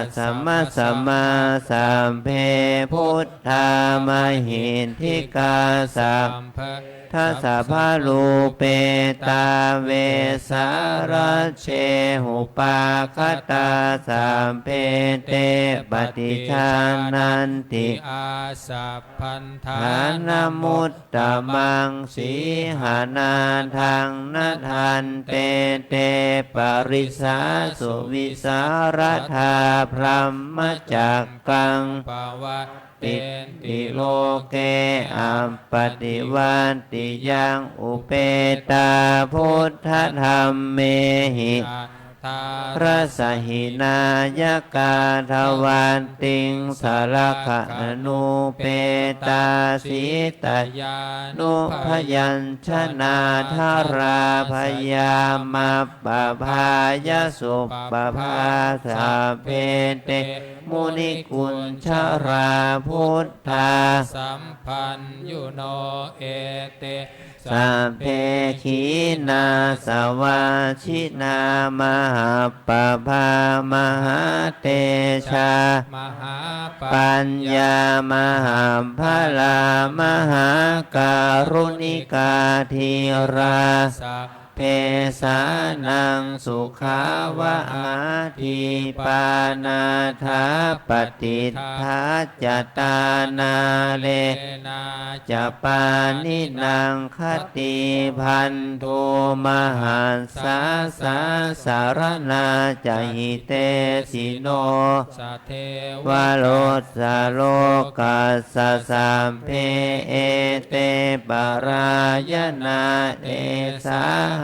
asamāsamā, sabbe buddhā mahiddhikā, sabbe dasabārūpetā vesālajjehupāgatā, sabbe te paṭijānanti āsabbaṃ ṭhānamuttamaṃ. Sīhanādaṃ nadanti te parisāsu vīsāladā, brahmacakkaṃ pavat tenti loke appaṭivattiyaṃ, upetā buddhadhammehi atthārasa hi nāyakā, dvattiṃsa rakkhaṇupetā sītyānubyañjanā, dārā bhayā maggapāya supabbā, sabbe te munikuñjarā, buddhā sampayuno ete sabbe khīṇāsavā, jināmahappabhā mahātejā, mahāpaññā mahabbalā, mahākāruṇikā dhīrā, sab be sānaṃ sukhā vahā. Dīpānāthā patiṭṭhā ca, tāṇā leṇā ca pāṇinaṃ, khatibandhū mahassā, sā saraṇā ca hitesino. Devarosa lokassa sabbe ete parāyanā, tesāhaṃ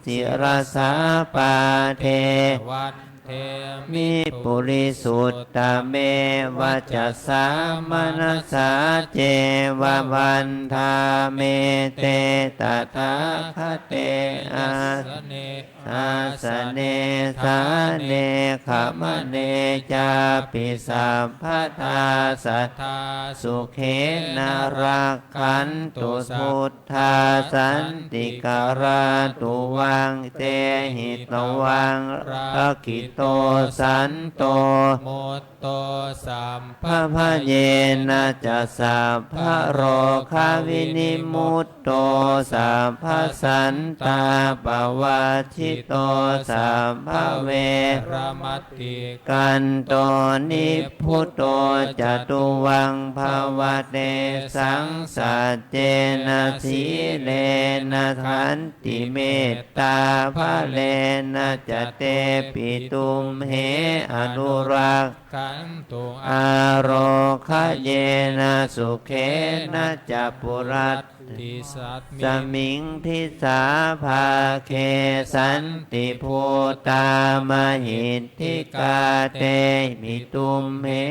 sirasā pāde vandemi purisuttame. Vacasā manasā ceva vandāmete tathāgate, āsane āsane ṭhāne gamane cāpi sabbadā, sadā sukhena rakkhantu buddhā, santikarā tuvaṃ, tehi tvavaṃ rakkhito santo, mut sabbavipatto sabbabhayena ca sabbarogavinimmutto sabbasantāpavajjito sabbaveramatikkanto nibbuto ca tuvaṃ bhava. Tesaṃ saccena sīlena khantimettābalena ca tepi tumhe anurak khantu ārogyena sukhena ca. Purattismiṃ disābhāge santi bhūtā mahiddhikā tepi tumhe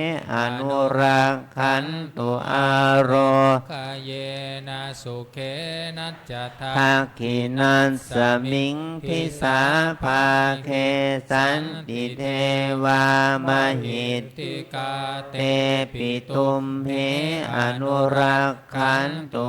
anurakkhantu ārogyena sukhena ca. Dakkhiṇasmiṃ disābhāge santi devā mahiddhikā tepi tumhe anurakkhantu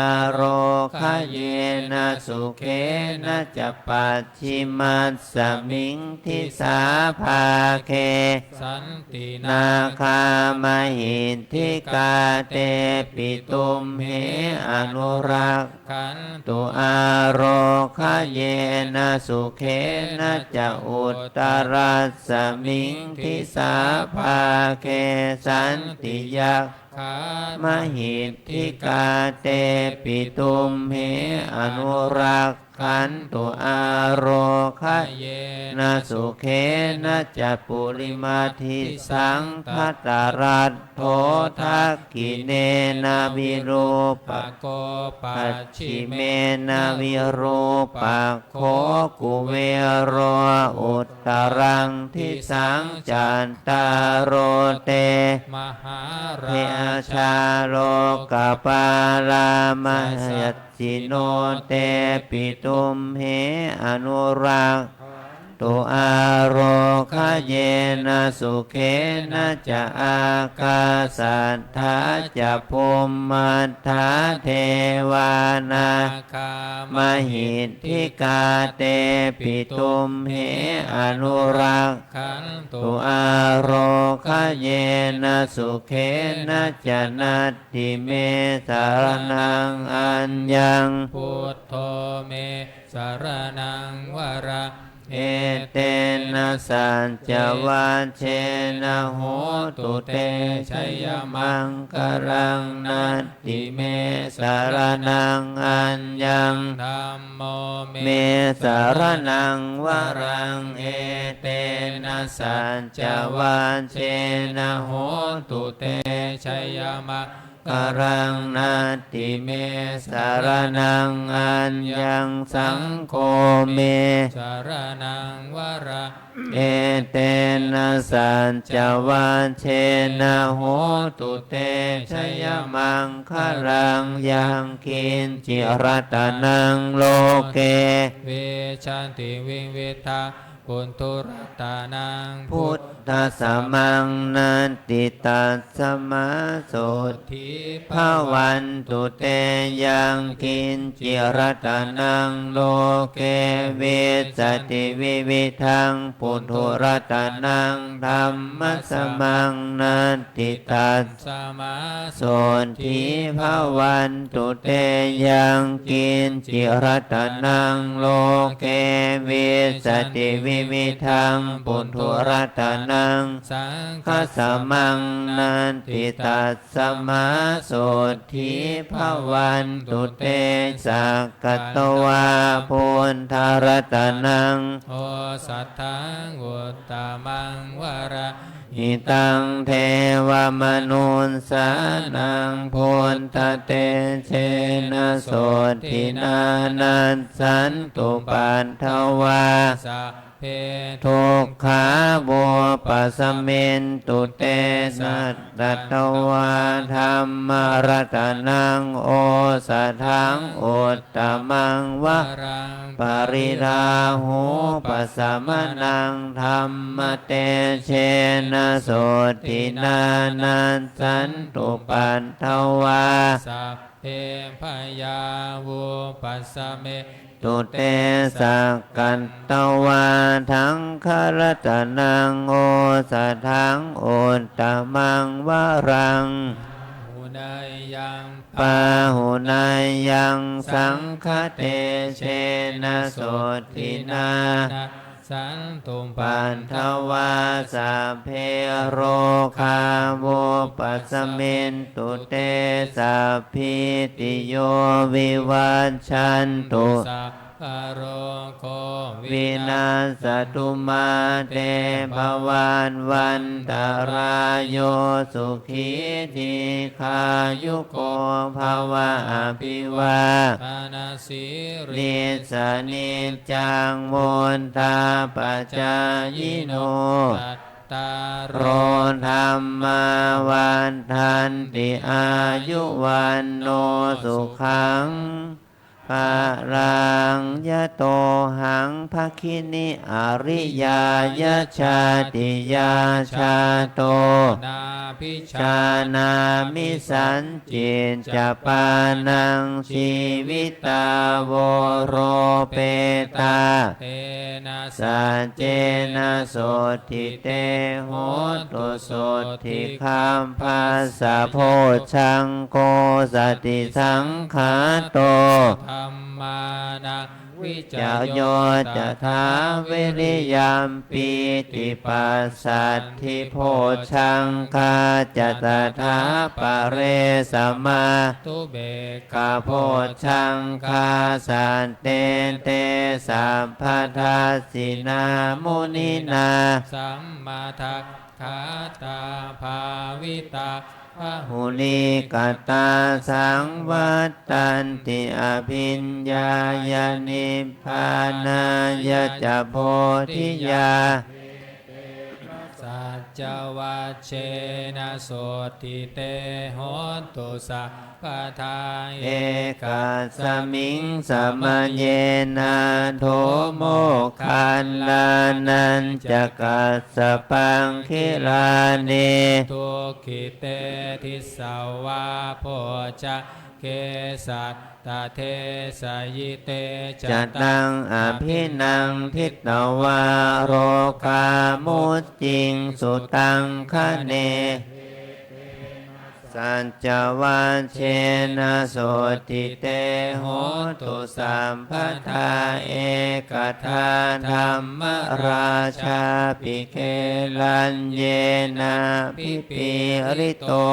ārogyena sukhena ca. Pacchimasmiṃ disābhāge santi nāgā mahiddhikā tepi tumhe anurak khantu ārogyena sukhena ca. Uttarasmiṃ disābhāge santi yakkhā mahiddhikā tepi tumhe anurak khantu ārogyena sukhena ca. Purimaṃ disaṃ dhataraṭṭho dakkhiṇena virūpakkho pacchimena virūpakkho kuvero uttaraṃ disaṃ. Cattāro te mahārājā lokapālā mahesino tepi tumhe anurak khantu ārogyena sukhena ca. Ākāsaṭṭhā ca bhummaṭṭhā devā nāgā mahiddhikā tepi tumhe anurak khantu ārogyena sukhena ca. Natthi me saraṇaṃ aññaṃ buddho me saraṇaṃ varaṃ etena saccavajjena hotu te jayamaṅgalaṃ. Natthi me saraṇaṃ aññaṃ dhammo me saraṇaṃ varaṃ etena saccavajjena hotu te jayamaṅ galaṃ. Natthi me saraṇaṃ aññaṃ saṅgho me saraṇaṃ varaṃ etena saccavajjena hotu te jayamaṅgalaṃ. Yaṅkiñci ratanaṃ loke vijjati vividhaṃ puthu ratanaṃ buddhasamaṃ natthi tasmā sotthī bhavantu te. Yaṅkiñci ratanaṃ loke vijjati vividhaṃ puthu ratanaṃ dhammasamaṃ natthi tas smā sotthī bhavantu te. Yaṅkiñci ratanaṃ loke vijjati vividhaṃ puthu ratanaṃ saṅghasamaṃ natthi tasmā sotthī bhavantu te. Sakkatvā buddharatanaṃ osathaṃ uttamaṃ varaṃ hitaṃ devamanussānaṃ buddhatejena sotthinā nassantupaddavā sabbe dukkhā vūpasamentu te. Sakkatvā dhammaratanaṃ osathaṃ uttamaṃ varaṃ pariḷāhūpasamanaṃ dhammatejena sotthinā nassantupaddavā sabbe bhayā vūpasamentu tu te sakkatvā saṅgharatanaṃ osathaṃ uttamaṃ varaṃ. Āhuneyyaṃ pāhuneyyaṃ saṅghatejena sotthinā nassantu upaddavā sabbe rogā vūpasamentu te sabbītiyo vivajjantu sabbarogo vinassatu mā te bhavatvantarāyo sukhī dīghāyuko bhava. Abhivādanasīlissa niccaṃ vuḍḍhāpacāyino cattāro dhammā vaḍḍhanti āyu vaṇṇo sukhaṃ balaṃ. Yatohaṃ bhagini ariyāya jātiyā jāto nābhijānāmi sañcicca pāṇaṃ jīvitā voropetā tena saccena sotthi te hotu. Sotthi gabbhassa bojjhaṅgo satisaṅkhāto dhammānaṃ vicayo tathā viriyampīti passaddhi bojjhaṅgā ca tathā pare samādhupekkhabojjhaṅgā sattete sabbadassinā muninā sammadakkhātā bhāvitā bahulīkatā saṃvattanti abhiññāya nibbānāya ca bodhiyā. Saccavajjena sotthi te hotu sabbadā. Ekasmiṃ samaye nātho moggallānañca kassapaṃ gilāne dukkhite disvā bojjhaṅge satta desayi. Te ca taṃ abhinanditvā rogā mucciṃsu taṅkhaṇe. Saccavajjena sotthi te hotu sabbadā. Ekadā dhammarājāpi gelaññenābhipīḷito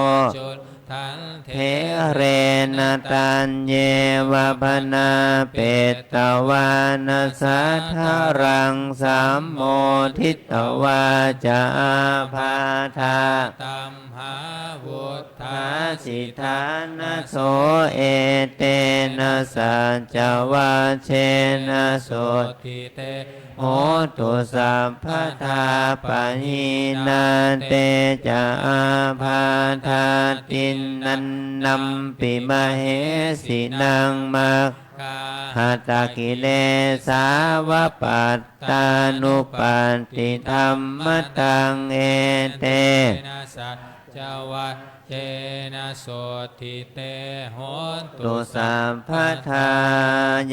cundattherena taññeva bhaṇāpetvāna sādaraṃ sammoditvā ca ābādhā tamhā vuṭṭhāsi ṭhānaso. Etena saccavajjena sotthi te hotu sabbadā. Pahīnā te ca ābādhā tiṇṇannampi mahesinaṃ maggāhatakilesā va pattānuppattidhammataṃ. Etena saccavajjena sotthi te hotu sabbadā.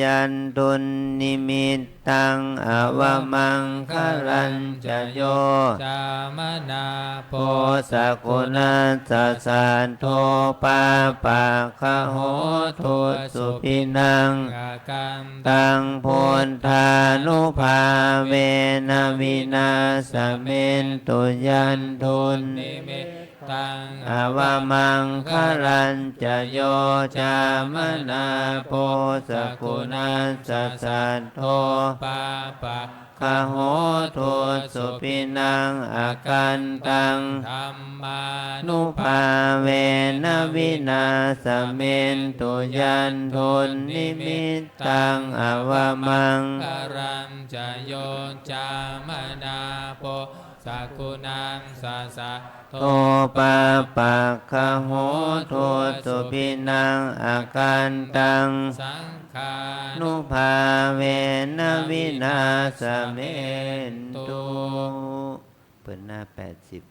Yandunnimittaṃ avamaṅgalañca yo cāmanāpo sakuṇassa saddo pāpaggaho dussupinaṃ akantaṃ buddhānubhāvena vināsamentu. Yandunnimi ttaṃ avamaṅgalañca yo cāmanāpo sakuṇassa saddo pāpaggaho dussupinaṃ akantaṃ dhammānubhāvena vināsamentu. Yandunnimittaṃ avamaṅgalañca yo cāmanāpo sakuṇassa saddo pāpaggaho dussupinaṃ akantaṃ saṅghānubhāvena vināsamentu. เปิดหน้าแปดสิบ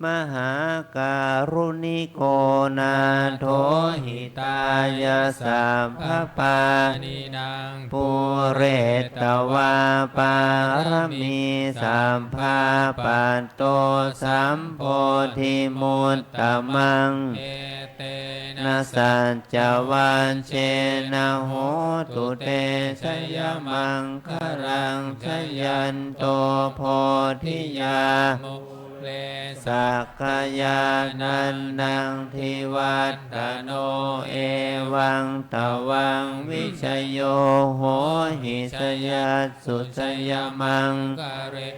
mahākāruṇiko nātho hitāya sabbapāṇinaṃ pūretvā pāramī sabbā patto sambodhimuttamaṃ. Etena saccavajjena hotu te jayamaṅgalaṃ. Jayanto bodhiyā mūle sakyānaṃ nandivaḍḍhano evaṃ tvaṃ vijayo hohi jayassu jayamaṅgale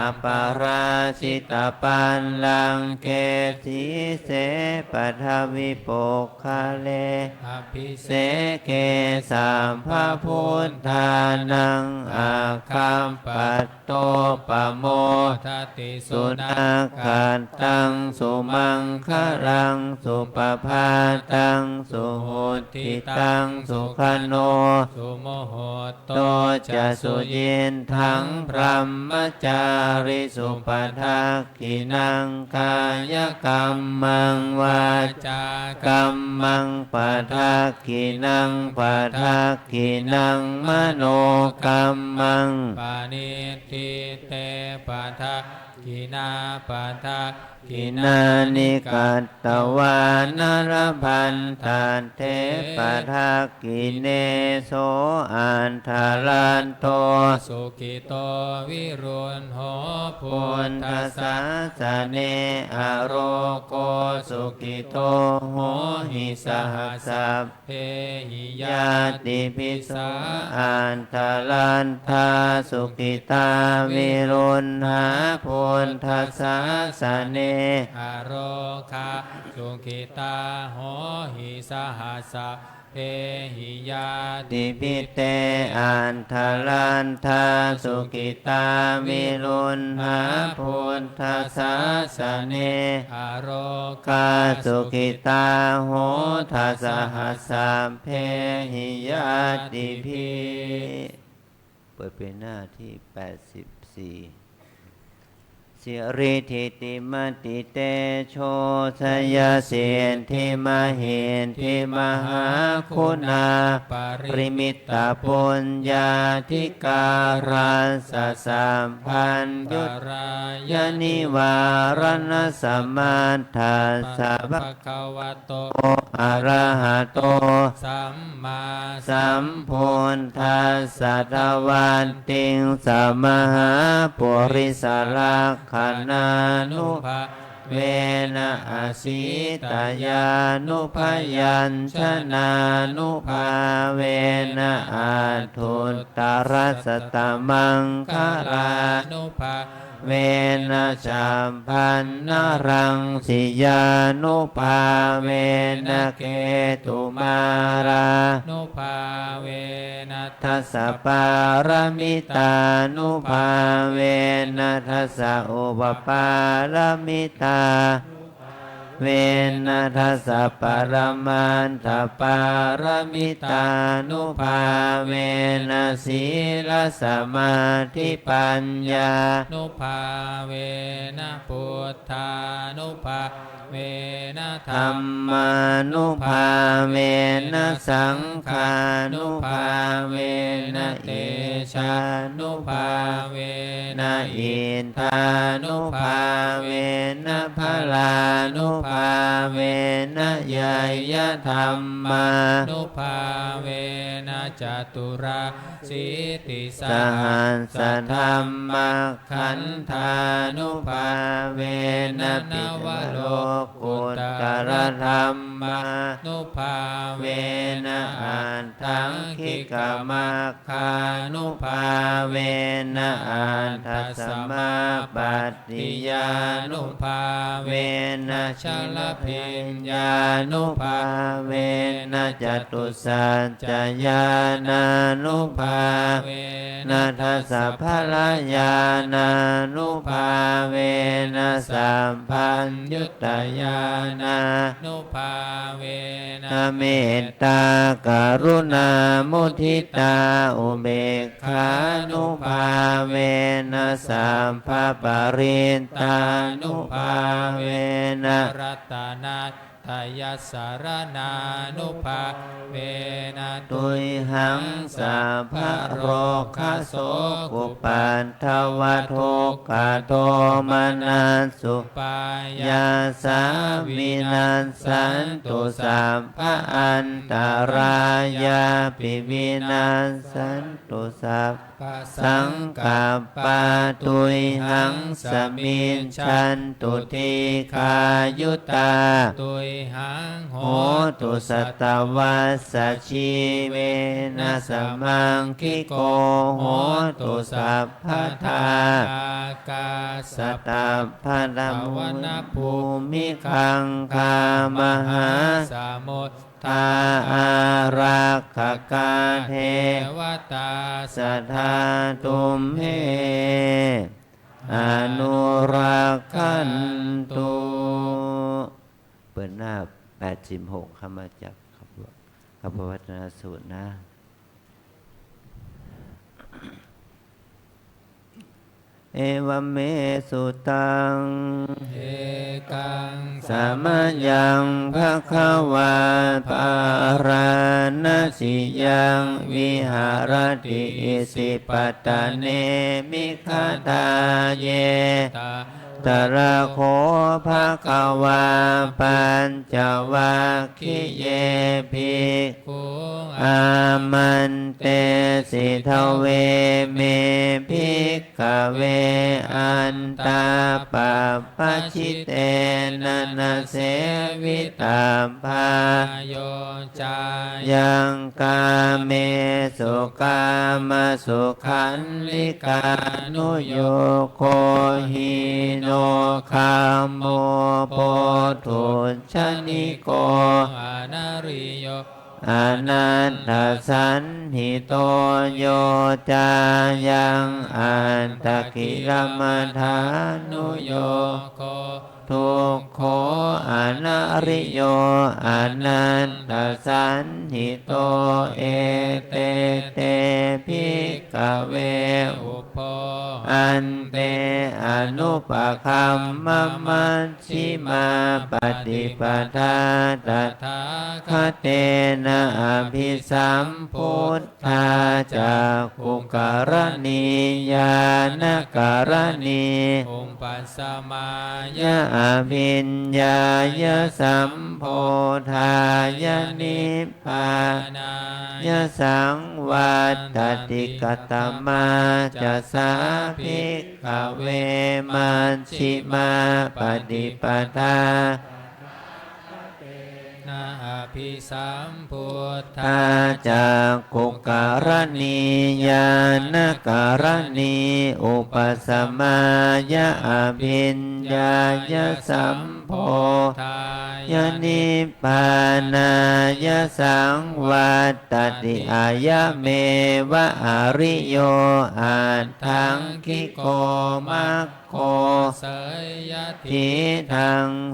aparājitapallaṅke sīse paṭhavipokkhare abhiseke sabbabuddhānaṃ aggappatto pamodati. Sunakkhattaṃ sumaṅgalaṃ supabhātaṃ suhuṭṭhitaṃ sukhaṇo sumuhutto ca suyiṭṭhaṃ brahmacārisu. Padakkhiṇaṃ kāyakammaṃ vācākammaṃ padakkhiṇaṃ padakkhiṇaṃ manokammaṃ paṇidhī te padakkhiṇā padak khiṇāni katvāna labhantatthe padakkhiṇe. So atthaladdho sukhito viruḷho buddhasāsane arogō sukhito hohi saha sab behi ñātibhi. So atthaladdhā sukhitā viruḷhā buddhasāsane arogā sukhitā hohi saha sabbehi ñātibhi. Te atthaladdhā sukhitā viruḷhā buddhasāsane arogā sukhitā hotha saha sabbehi ñātibhi. เปิดเป็นหน้าที่ แปดสิบสี่ Siridhitimatitejojayasiddhimahiddhimahāguṇāparimitapuññādhikārassa sabbantarāyanivāraṇasamatthassa bhagavato arahato sammāsambuddhassa dvattiṃsamahāpurisalakkhaṇānubhāvena asītyānubyañjanānubhāvena aṭṭhuttarasatamaṅgalānubhāvena chabbaṇṇaraṃsiyānubhāvena ketumālānubhāvena dasapāramitānubhāvena dasaupapāramitā vena dasaparamatthapāramitānubhāvena sīlasamādhipaññānubhāvena buddhānubhāvena dhammānubhāvena saṅghānubhāvena tejānubhāvena id dhānubhāvena balānubhāvena ñeyyadhammānubhāvena caturāsītisahassadhammakkhandhānubhāvena navalokuttaradhammānubhāvena aṭṭhaṅgikamag gānubhāvena aṭṭhasamāpattiyānubhāvena chaḷabhiññānubhāvena catusaccañāṇānubhāvena dasabalañāṇānubhāvena sabbaññutañāṇānubhāvena mettākaruṇāmuditāupekkhānubhāvena sabba parittānubhāvena ratanattayasaraṇānubhāvena tuyhaṃ sabbarogasokupaddavadukkhadomanassupāyāsā vinassantu, sabbaantarāyāpi vinassantu, sabbasaṅkappā tuyhaṃ samijjhantu, dīghāyutā tuyhaṃ hotu, satavassajīvena samaṅgiko hotu sabbadā. Ākāsapabbatavanabhūmigaṅgāmahāsamuddā ārakkhakā devatā sadā tumhe anurakkhantu. เปิดหน้า แปดสิบหก เข้ามาจาก คำว่า คำว่าวัฒนสูตรนะ Evaṃ me sutaṃ. Ekaṃ samayaṃ bhagavā bārāṇasiyaṃ viharati isipatane migadāye. Tatra kho bhagavā pañcavaggiye bhikkhū āmantesi: Dveme, bhikkhave, antā pabbajitena na sevitabbā. Yo cāyaṃ kāmesu kāmasukhallikānuyogo hīno gammo pothujjaniko anariyo anatthasañhito, yo cāyaṃ attakilamathānuyogo dukkho anariyo anatthasañhito. Ete te, bhikkhave, ubho ante anupagamma majjhimā paṭipadā tathāgatena abhisambuddhā cakkhukaraṇī ñāṇakaraṇī upasamāya abhiññāya sambodhāya nibbānāya saṃvattati. Katamā ca sā, bhikkhave, majjhimā paṭipadā na abhisambuddhā cakkhukaraṇī ñāṇakaraṇī upasamāya abhiññāya sambodhāya nibbānāya saṃvattati. Ayameva ariyo aṭṭhaṅgiko mag go, seyyathīdaṃ: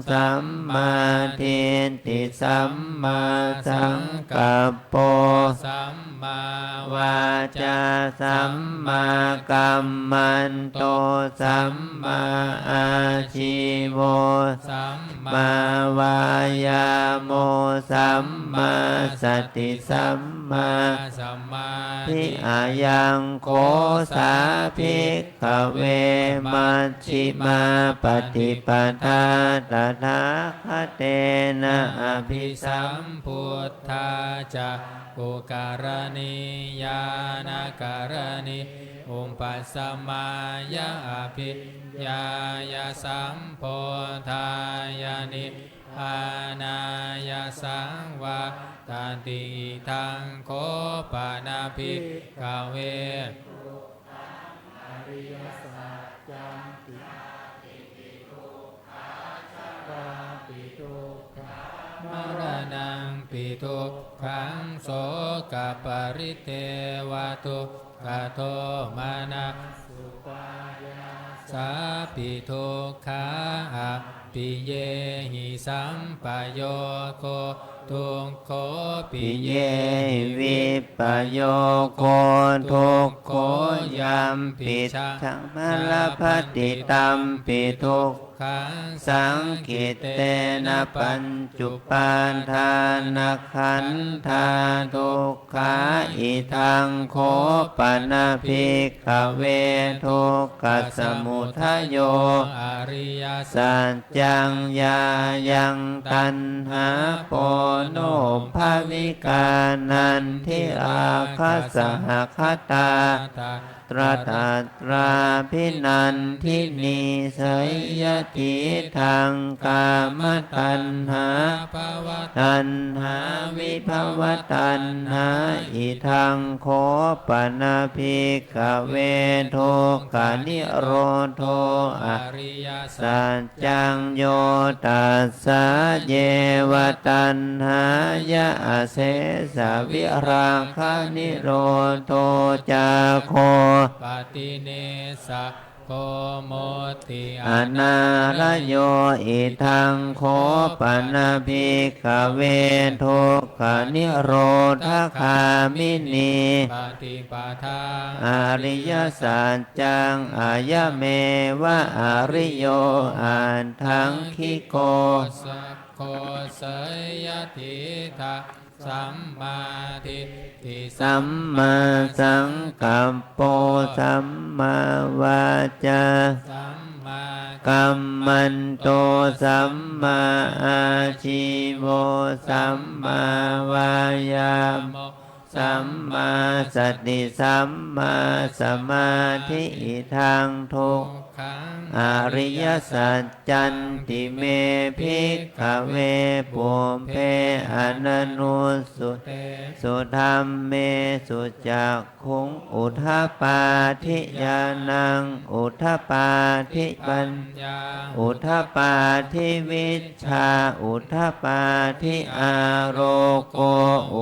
sammādiṭṭhi sammāsaṅkappo sammāvācā sammākammanto sammāājīvo sammāvāyāmo sammāsati sammāsamādhi. Ayaṃ kho sā, bhik khave, majjhimā paṭipadā tathāgatena abhisambuddhā cakkhukaraṇī ñāṇakaraṇī upasamāya abhiññāya sambodhāya nibbānāya saṃvattati. Idaṃ kho pana, bhikkhave, maraṇampi dukkhaṃ sokaparidevadukkhadomanassupāyāsāpi dukkhā appiyehi sampayogo dukkho, piyehi vippayogo dukkho, yampi caraṃ na labhati tampi dukkhaṃ, saṅkhittena pañcupādānakkhandhā dukkhā. Idaṃ kho pana, bhikkhave, dukkhasamudayo ariyasaccaṃ, yāyaṃ taṇhā ponobbhavikā nandirāgasahagatā, tatra tatrābhinandinī, seyyathidaṃ: kāmataṇhā bhavataṇhā vibhavataṇhā. Idaṃ kho pana, bhikkhave, dukkhanirodho ariyasaccaṃ, yo tassāyeva taṇhāya asesavirāganirodho cāgo paṭinissaggo mutti anālayo. Idaṃ kho pana, bhikkhave, dukkhanirodhagāminī paṭipadā ariyasaccaṃ, ayameva ariyo aṭṭhaṅgiko saggo, seyyathidaṃ: sammādiṭṭhi sammāsaṅkappo sammāvācā sammākammanto sammāājīvo sammāvāyāmo sammāsati sammāsamādhi. Idaṃ dukkhaṃ ariyasaccanti me, bhikkhave, pubbe ananussutesu dhammesu cakkhuṃ udapādi ñāṇaṃ udapādi paññā udapādi vijjā udapādi āloko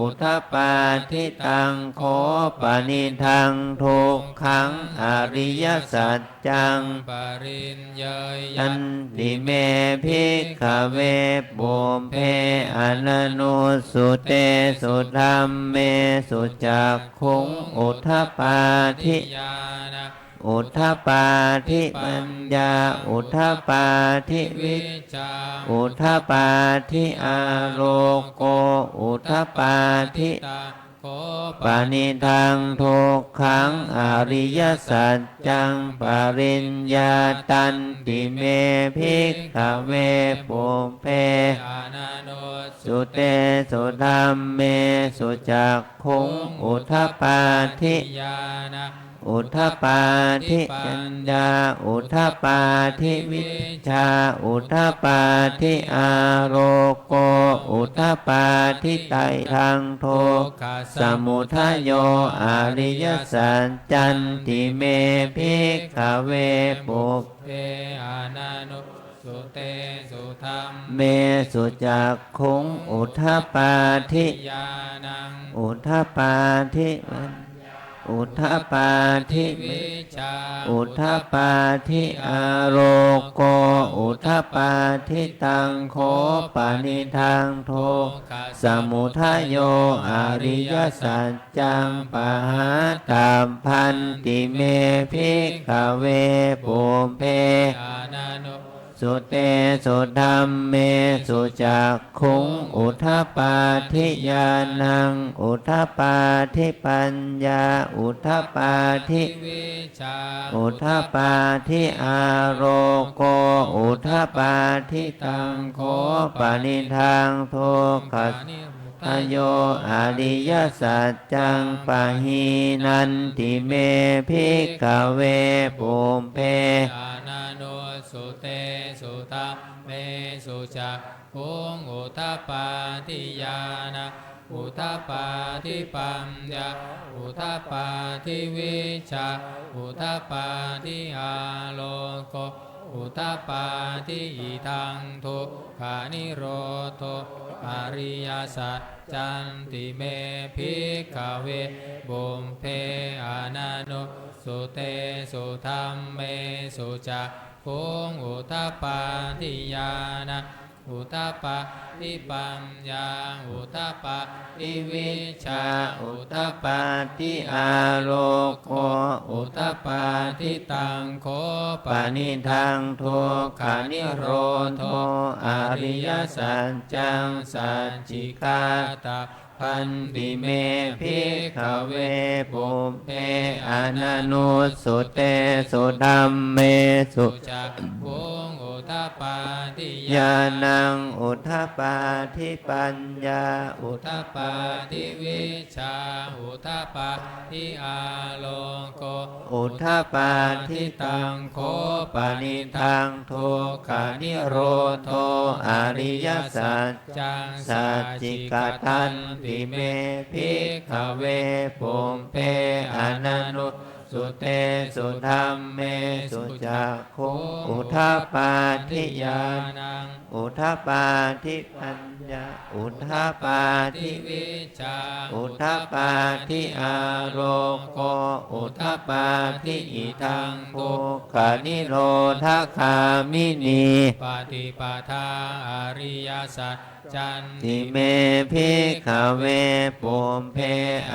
udapādi. Taṃ kho panidaṃ dukkhaṃ ariyasaccaṃ pariññeyyanti me, bhikkhave, pubbe ananussutesu dhammesu cakkhuṃ udapādi ñāṇaṃ udapādi paññā udapādi vijjā udapādi āloko udapādi. Taṃ kho panidaṃ dukkhaṃ ariyasaccaṃ pariññātanti me, bhikkhave, pubbe ananussutesu dhammesu cakkhuṃ udapādi ñāṇaṃ udapādi paññā udapādi vijjā udapādi āloko udapādi. Idaṃ dukkhasamudayo ariyasaccanti me, bhikkhave, pubbe ananussutesu dhammesu cakkhuṃ udapādi ñāṇaṃ udapādi udapādi vijjā udapādi āloko udapādi. Taṃ kho panidaṃ dukkhasamudayo ariyasaccaṃ pahātabbanti me, bhikkhave, pubbe ananu sutesu dhammesu cakkhuṃ udapādi ñāṇaṃ udapādi paññā udapādi vijjā udapādi āloko udapādi. Taṃ kho panidaṃ dukkha ayo ariyasaccaṃ pahīnanti me bhikkhave pubbe ananussutesu dhammesu cakkhuṃ udapādi ñāṇaṃ udapādi paññā udapādi vijjā udapādi āloko udapādi. Idaṃ dukkhanirodho ariyasaccanti me bhikkhave pubbe ananussutesu dhammesu cakkhuṃ udapādi ñāṇaṃ udapādi paññā udapādi vijjā udapādi āloko udapādi. Taṃ kho panidaṃ dukkhanirodho ariyasaccaṃ sacchikāta bbanti me bhikkhave pubbe ananussutesu dhammesu cakkhuṃ udapādi ñāṇaṃ udapādi paññā udapādi vijjā udapādi āloko udapādi. Taṃ kho panidaṃ dukkhanirodho ariyasaccaṃ sacchikatanti me bhikkhave pubbe ananussutesu dhammesu cakkhuṃ udapādi ñāṇaṃ udapādi paññā udapādi vijjā udapādi āloko udapādi. Idaṃ dukkhanirodhagāminī paṭipadā ariyasaccanti me bhikkhave pubbe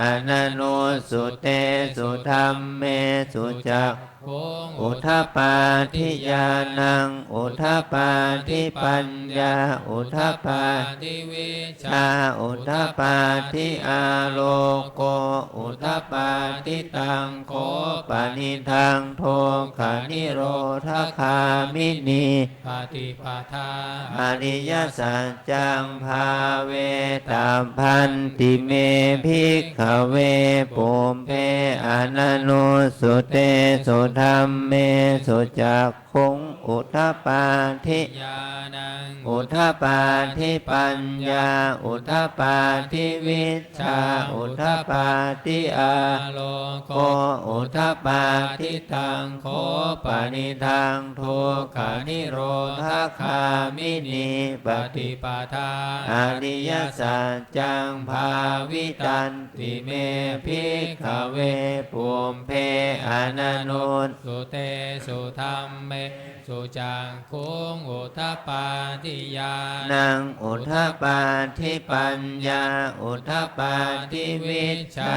ananussutesu dhammesu cakkhuṃ udapādi ñāṇaṃ udapādi paññā udapādi vijjā udapādi āloko udapādi. Taṃ kho panidaṃ dukkhanirodhagāminī paṭipadā ariyasaccaṃ bhāvetabbanti me bhikkhave pubbe ananussutesu dhammesu cakkhuṃ udapādi ñāṇaṃ udapādi paññā udapādi vijjā udapādi āloko udapādi. Taṃ kho panidaṃ dukkhanirodhagāminī paṭipadā ariyasaccaṃ bhāvitanti me bhikkhave pubbe ananussutesu dhammesu cakkhuṃ udapādi ñāṇaṃ udapādi paññā udapādi vijjā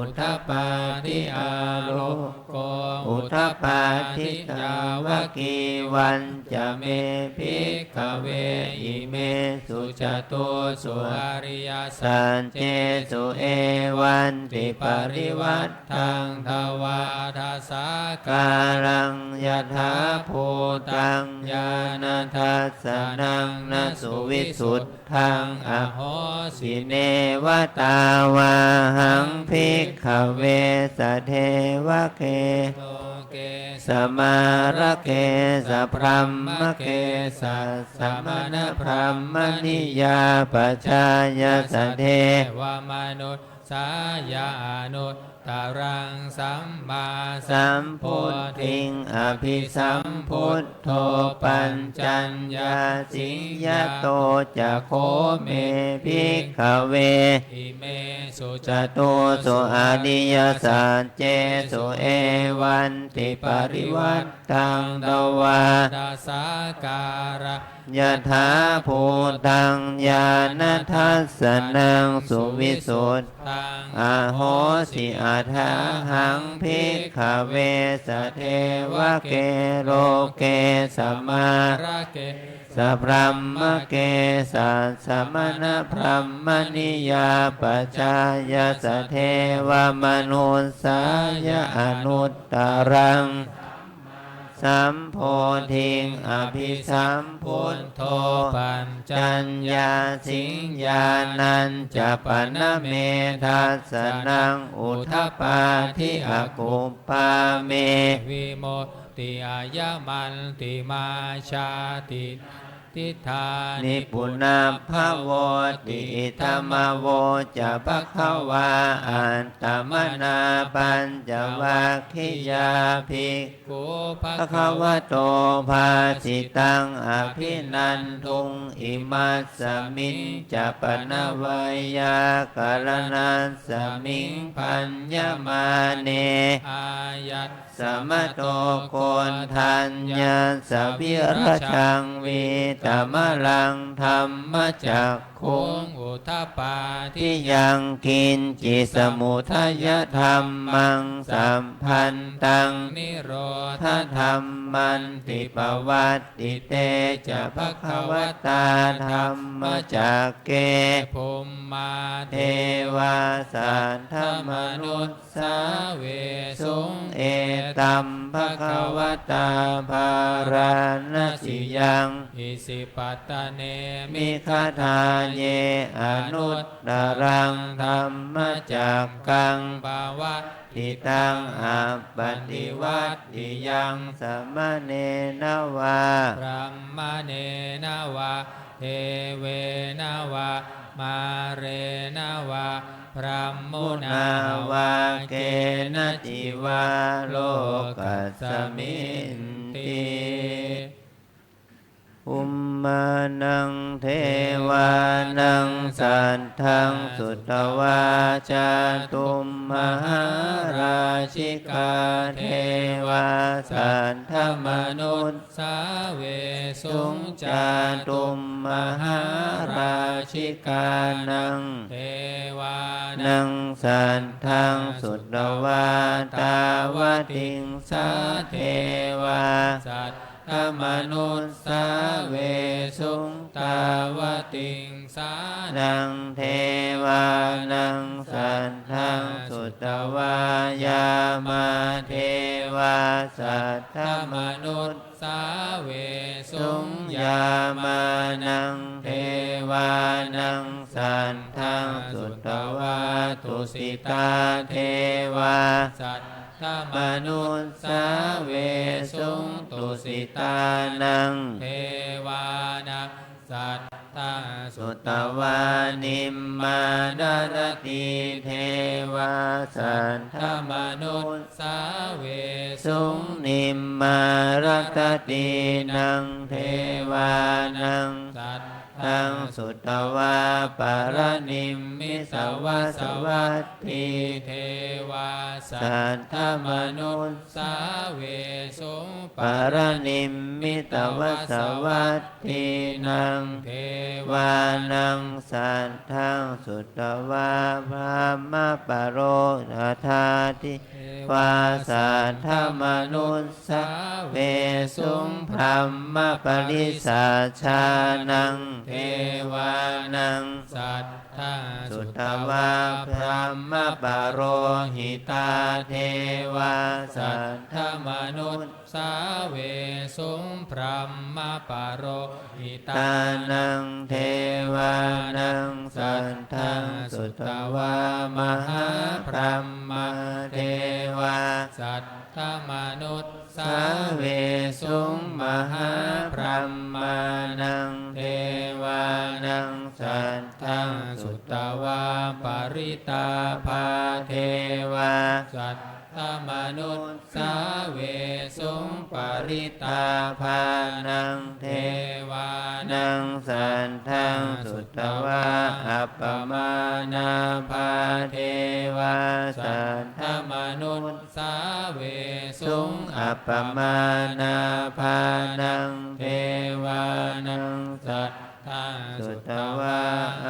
udapādi āloko udapādi. Yāvakīvañca me bhikkhave imesu catūsu ariyasaccesu evantiparivaṭṭaṃ dvādasākāraṃ yathābhūtaṃ ñāṇadassanaṃ na suvisuddhaṃ ahosi. Neva tāvāhaṃ bhikkhave sadevake loke samārake sabrahmake sassamaṇabrāhmaṇiyā pajāya sadevamanussāya anuttaraṃ sammāsambodhiṃ abhisambuddho paccaññāsiṃ. Yato ca kho me bhikkhave imesu catūsu ariyasaccesu evantiparivaṭṭaṃ dvādasākāraṃ yathābhūtaṃ ñāṇadassanaṃ suvisuddhaṃ ahosi. Athāhaṃ bhikkhave sadevake loke samārake sabrahmake sassamaṇabrāhmaṇiyā pajāya sadevamanussāya anuttaraṃ sambodhiṃ abhisambuddho paccaññāsiṃ. Ñāṇañca pana me dassanaṃ udapādi akuppā me vimutti ayamantimā jāti natthidāni punabbhavoti. Idamavoca bhagavā. Attamanā pañcavaggiyā bhikkhū bhagavato bhāsitaṃ abhinanduṃ. Imasmiñca pana veyyākaraṇasmiṃ bhaññamāne āyas samato koṇḍaññassa virajaṃ vītamalaṃ dhammacakkhuṃ udapādi: yaṅkiñci samudayadhammaṃ sabbantaṃ nirodhadhammanti. Pavattite ca bhagavatā dhammacakke bhummā devā saddamanu sāvesuṃ: etaṃ bhagavatā bārāṇasiyaṃ isipatane migadāye anuttaraṃ dhammacakkaṃ pavattitaṃ appaṭivattiyaṃ samaṇena vā brāhmaṇena vā devena vā mārena vā brahmunā vā kenaci vā lokasminti. Bhummānaṃ devānaṃ saddaṃ sutvā cātummahārājikā devā saddamanu sāvesuṃ. Cātummahārājikānaṃ devānaṃ saddaṃ sutvā tāvatiṃsā devā saddamanu sāvesuṃ. Tāvatiṃsānaṃ devānaṃ saddaṃ sutvā yāmā devā saddamanu sāvesuṃ. Yāmānaṃ devānaṃ saddaṃ sutvā tusitā devā saddamanu sāvesuṃ. Tusitānaṃ devānaṃ saddaṃ sutvā nimmānaratī devā saddamanu sāvesuṃ. Nimmānaratīnaṃ devānaṃ saddaṃ sutvā paranimmitavasavattī devā saddamanu sāvesuṃ. Paranimmitavasavattīnaṃ devānaṃ saddaṃ sutvā brahmapurohitādi devā saddamanu sāvesuṃ. Brahmaparisajjānaṃ devānaṃ saddaṃ sutvā brahmapurohitā devā saddamanu sāvesuṃ. Brahmapurohitānaṃ devānaṃ saddaṃ sutvā mahābrahmā devā saddamanu sāvesuṃ. Mahābrahmānaṃ devānaṃ saddaṃ sutvā parittābhā devā saddamanu sāvesuṃ. Parittābhānaṃ devānaṃ saddaṃ sutvā appamāṇābhā devā saddamanu sāvesuṃ. Appamāṇābhānaṃ devānaṃ saddaṃ sutvā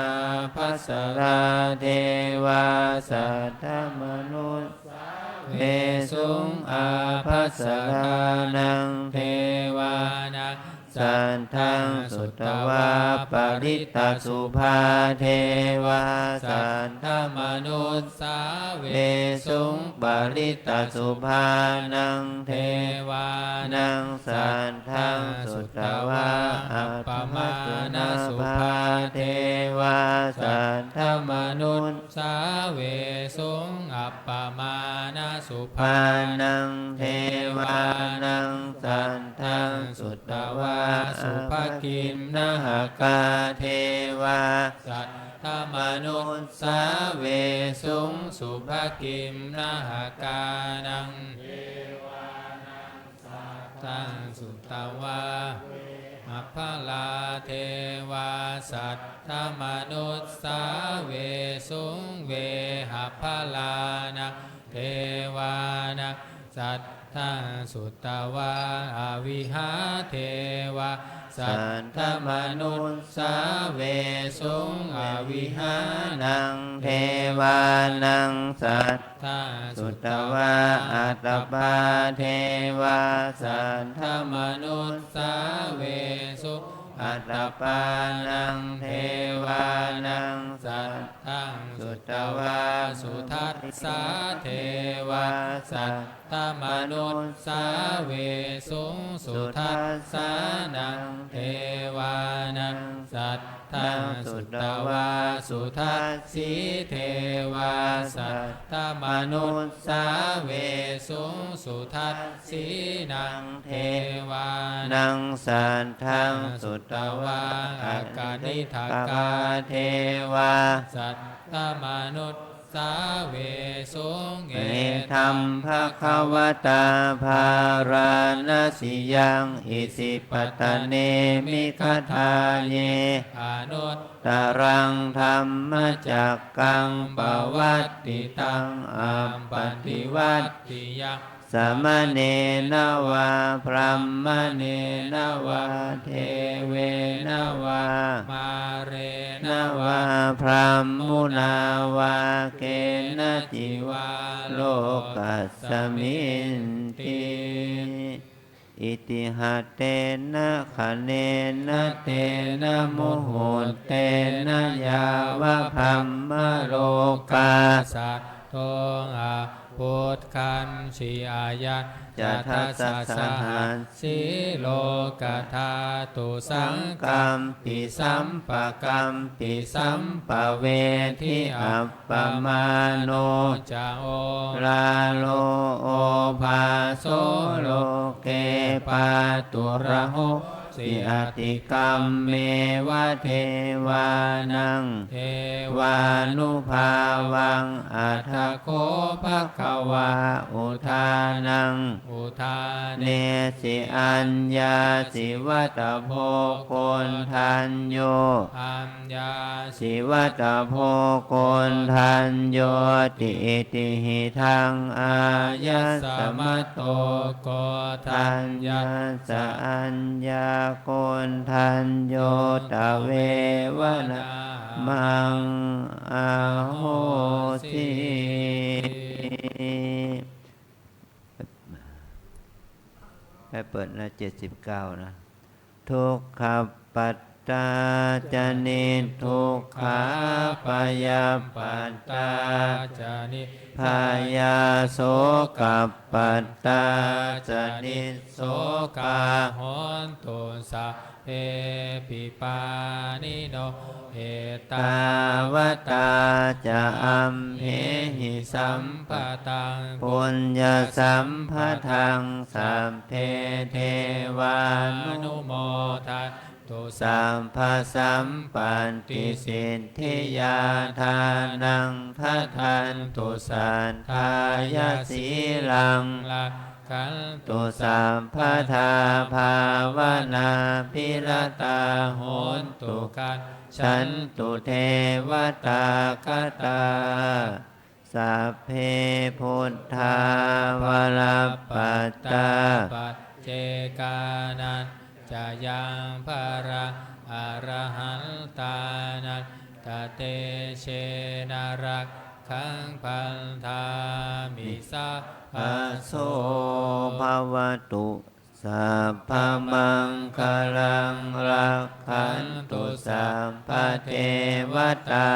ābhassarā devā saddamanu sāvesuṃ. Ābhassarānaṃ devānaṃ saddaṃ sutvā parittasubhā devā saddamanu sāvesuṃ. Parittasubhānaṃ devānaṃ saddaṃ sutvā appamāṇasubhā devā saddamanu sāvesuṃ. Appamāṇasubhānaṃ devānaṃ saddaṃ sutvā subhakiṇhakā devā saddamanu sāvesuṃ. Subhakiṇhakānaṃ devānaṃ saddaṃ sutvā vehapphalā devā saddamanu sāvesuṃ. Vehapphalānaṃ devānaṃ saddaṃ Taṃ sutvā avihā devā saddamanussāvesuṃ. Avihānaṃ devānaṃ saddaṃ sutvā atappā devā saddamanussāvesuṃ. Atappānaṃ devānaṃ saddaṃ sutvā sudassā devā saddamanussāvesuṃ. Sudassānaṃ devānaṃ saddaṃ sutvā sudassī devā saddamanussāvesuṃ. Sudassīnaṃ devānaṃ saddaṃ sutvā akaniṭṭhakā devā saddamanussāvesuṃ. Etambhagavatā bārāṇasiyaṃ isipatane migadāye anuttaraṃ dhammacakkaṃ pavattitaṃ appaṭivattiyaṃ samaṇena vā brāhmaṇena vā devena vā mārena vā brahmunā vā kenaci vā lokasminti. Itiha tena khaṇena tena muhuttena yāva brahmalokā saddo abbhuggacchi. Ayañca dasasahassī lokadhātu saṅkampi sampakampi sampavedhi. Appamāṇo ca oḷāro obhāso loke pāturahosi atikkammeva devānaṃ devānubhāvaṃ. Atha kho bhagavā udānaṃ udānesi: Aññāsi vata bho koṇḍañño, aññāsi vata bho koṇḍaññoti. Itihidaṃ āyasmato koṇḍaññassa aññākoṇḍañño tveva nāmaṃ ahosi. ไปเปิดหน้าเจ็ดสิบเก้านะ Dukkhappattā ca niddukkhā bhayappattā ca nibbhayā sokappattā ca nissokā hontu sabbepi pāṇino. Ettāvatā ca amhehi sambhataṃ puññasampadaṃ sabbe devānumodantu sabbasampattisiddhiyā. Dānaṃ dadantu saddhāya sīlaṃ rakkhantu sabbadā bhāvanābhiratā hontu gacchantu devatāgatā. Sabbe buddhā balappattā paccekānañca yaṃ balaṃ arahantānañca tejena rakkhaṃ bandhāmi sabbaso. Bhavatu sabbamaṅgalaṃ rakkhantu sabbadevatā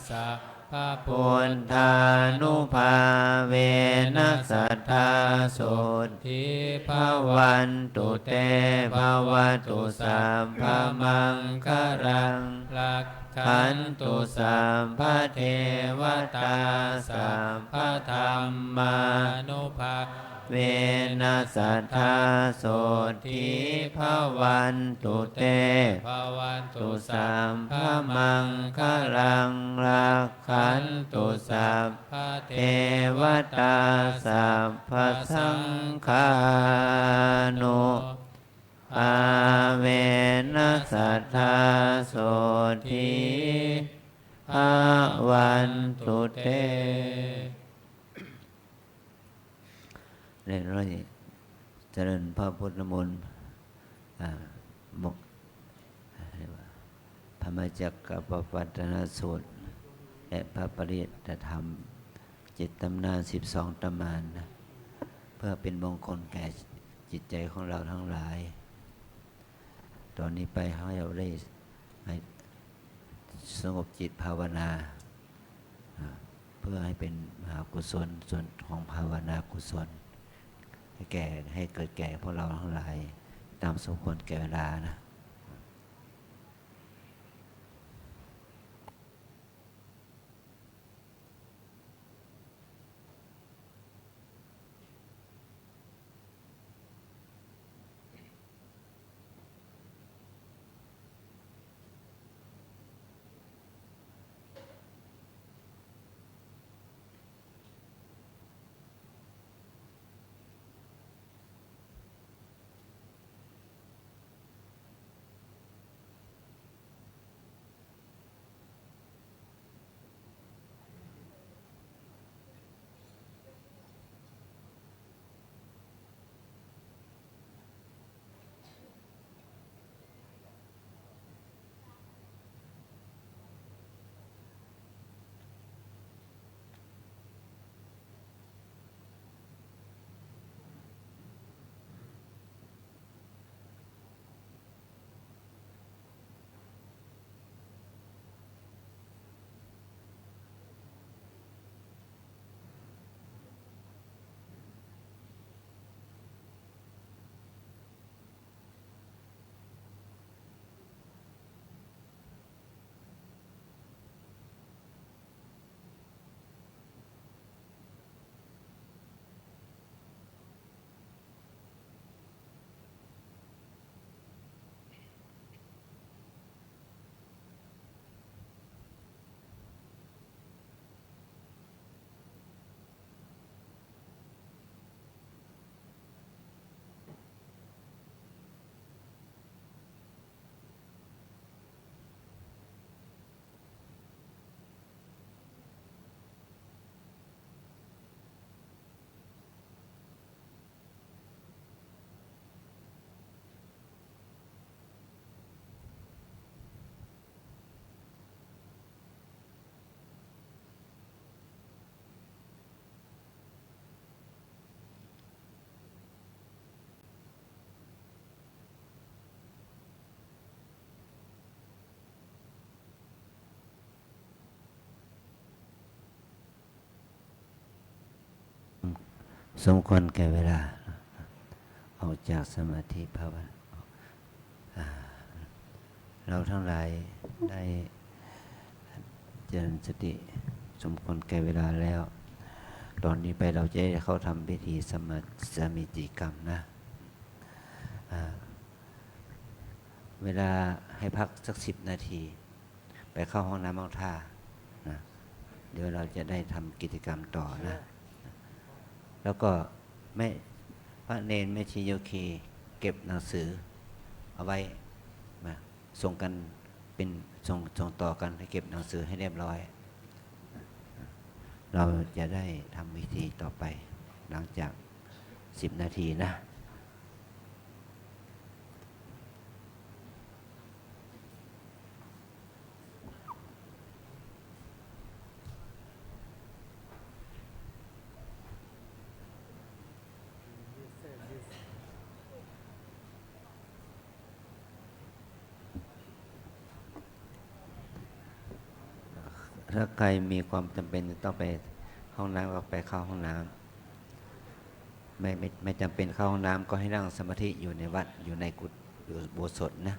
sabbabuddhānubhāvena sadā sotthī bhavantu te. Bhavatu sabbamaṅgalaṃ rakkhantu sabbadevatā sabbadhammānubhāvena sadā sotthī bhavantu te. Bhavatu sabbamaṅgalaṃ rakkhantu sabbadevatā sabbasaṅghānubhāvena sadā sotthī bhavantu te. เรียบร้อย เจริญพระพุทธมนต์ อ่า มก ธรรมจักรกัปปวัตตนสูตร และพระปริตรธรรม เจ็ดตำนาน สิบสองตำนานนะ เพื่อเป็นมงคลแก่จิตใจของเราทั้งหลาย ตอนนี้ไปให้เราได้ ให้สงบจิตภาวนา อ่า เพื่อให้เป็นมหากุศล ส่วนของภาวนากุศล ให้แก่ ให้เกิดแก่พวกเราทั้งหลาย ตามสมควรแก่เวลานะสมควรแก่เวลา ออกจากสมาธิภาวนา อ่า เราทั้งหลายได้เจริญสติสมควรแก่เวลาแล้ว ตอนนี้ไปเราจะได้เข้าทำพิธีสมา สมาธิกรรมนะ อ่า เวลาให้พักสักสิบนาที ไปเข้าห้องน้ำห้องท่านะ เดี๋ยวเราจะได้ทำกิจกรรมต่อนะ แล้วก็แม่ พระเณรแม่ชีโยคีเก็บหนังสือเอาไว้นะ ส่งกันเป็น ส่ง ส่งต่อกันให้เก็บหนังสือให้เรียบร้อย เราจะได้ทำพิธีต่อไปหลังจากสิบนาทีนะ ถ้าใครมีความจำเป็นจะต้องไปห้องน้ำก็ไปเข้าห้องน้ำ ไม่ ไม่ ไม่จำเป็นเข้าห้องน้ำก็ให้นั่งสมาธิอยู่ในวัด อยู่ในกุฏิอุโบสถนะ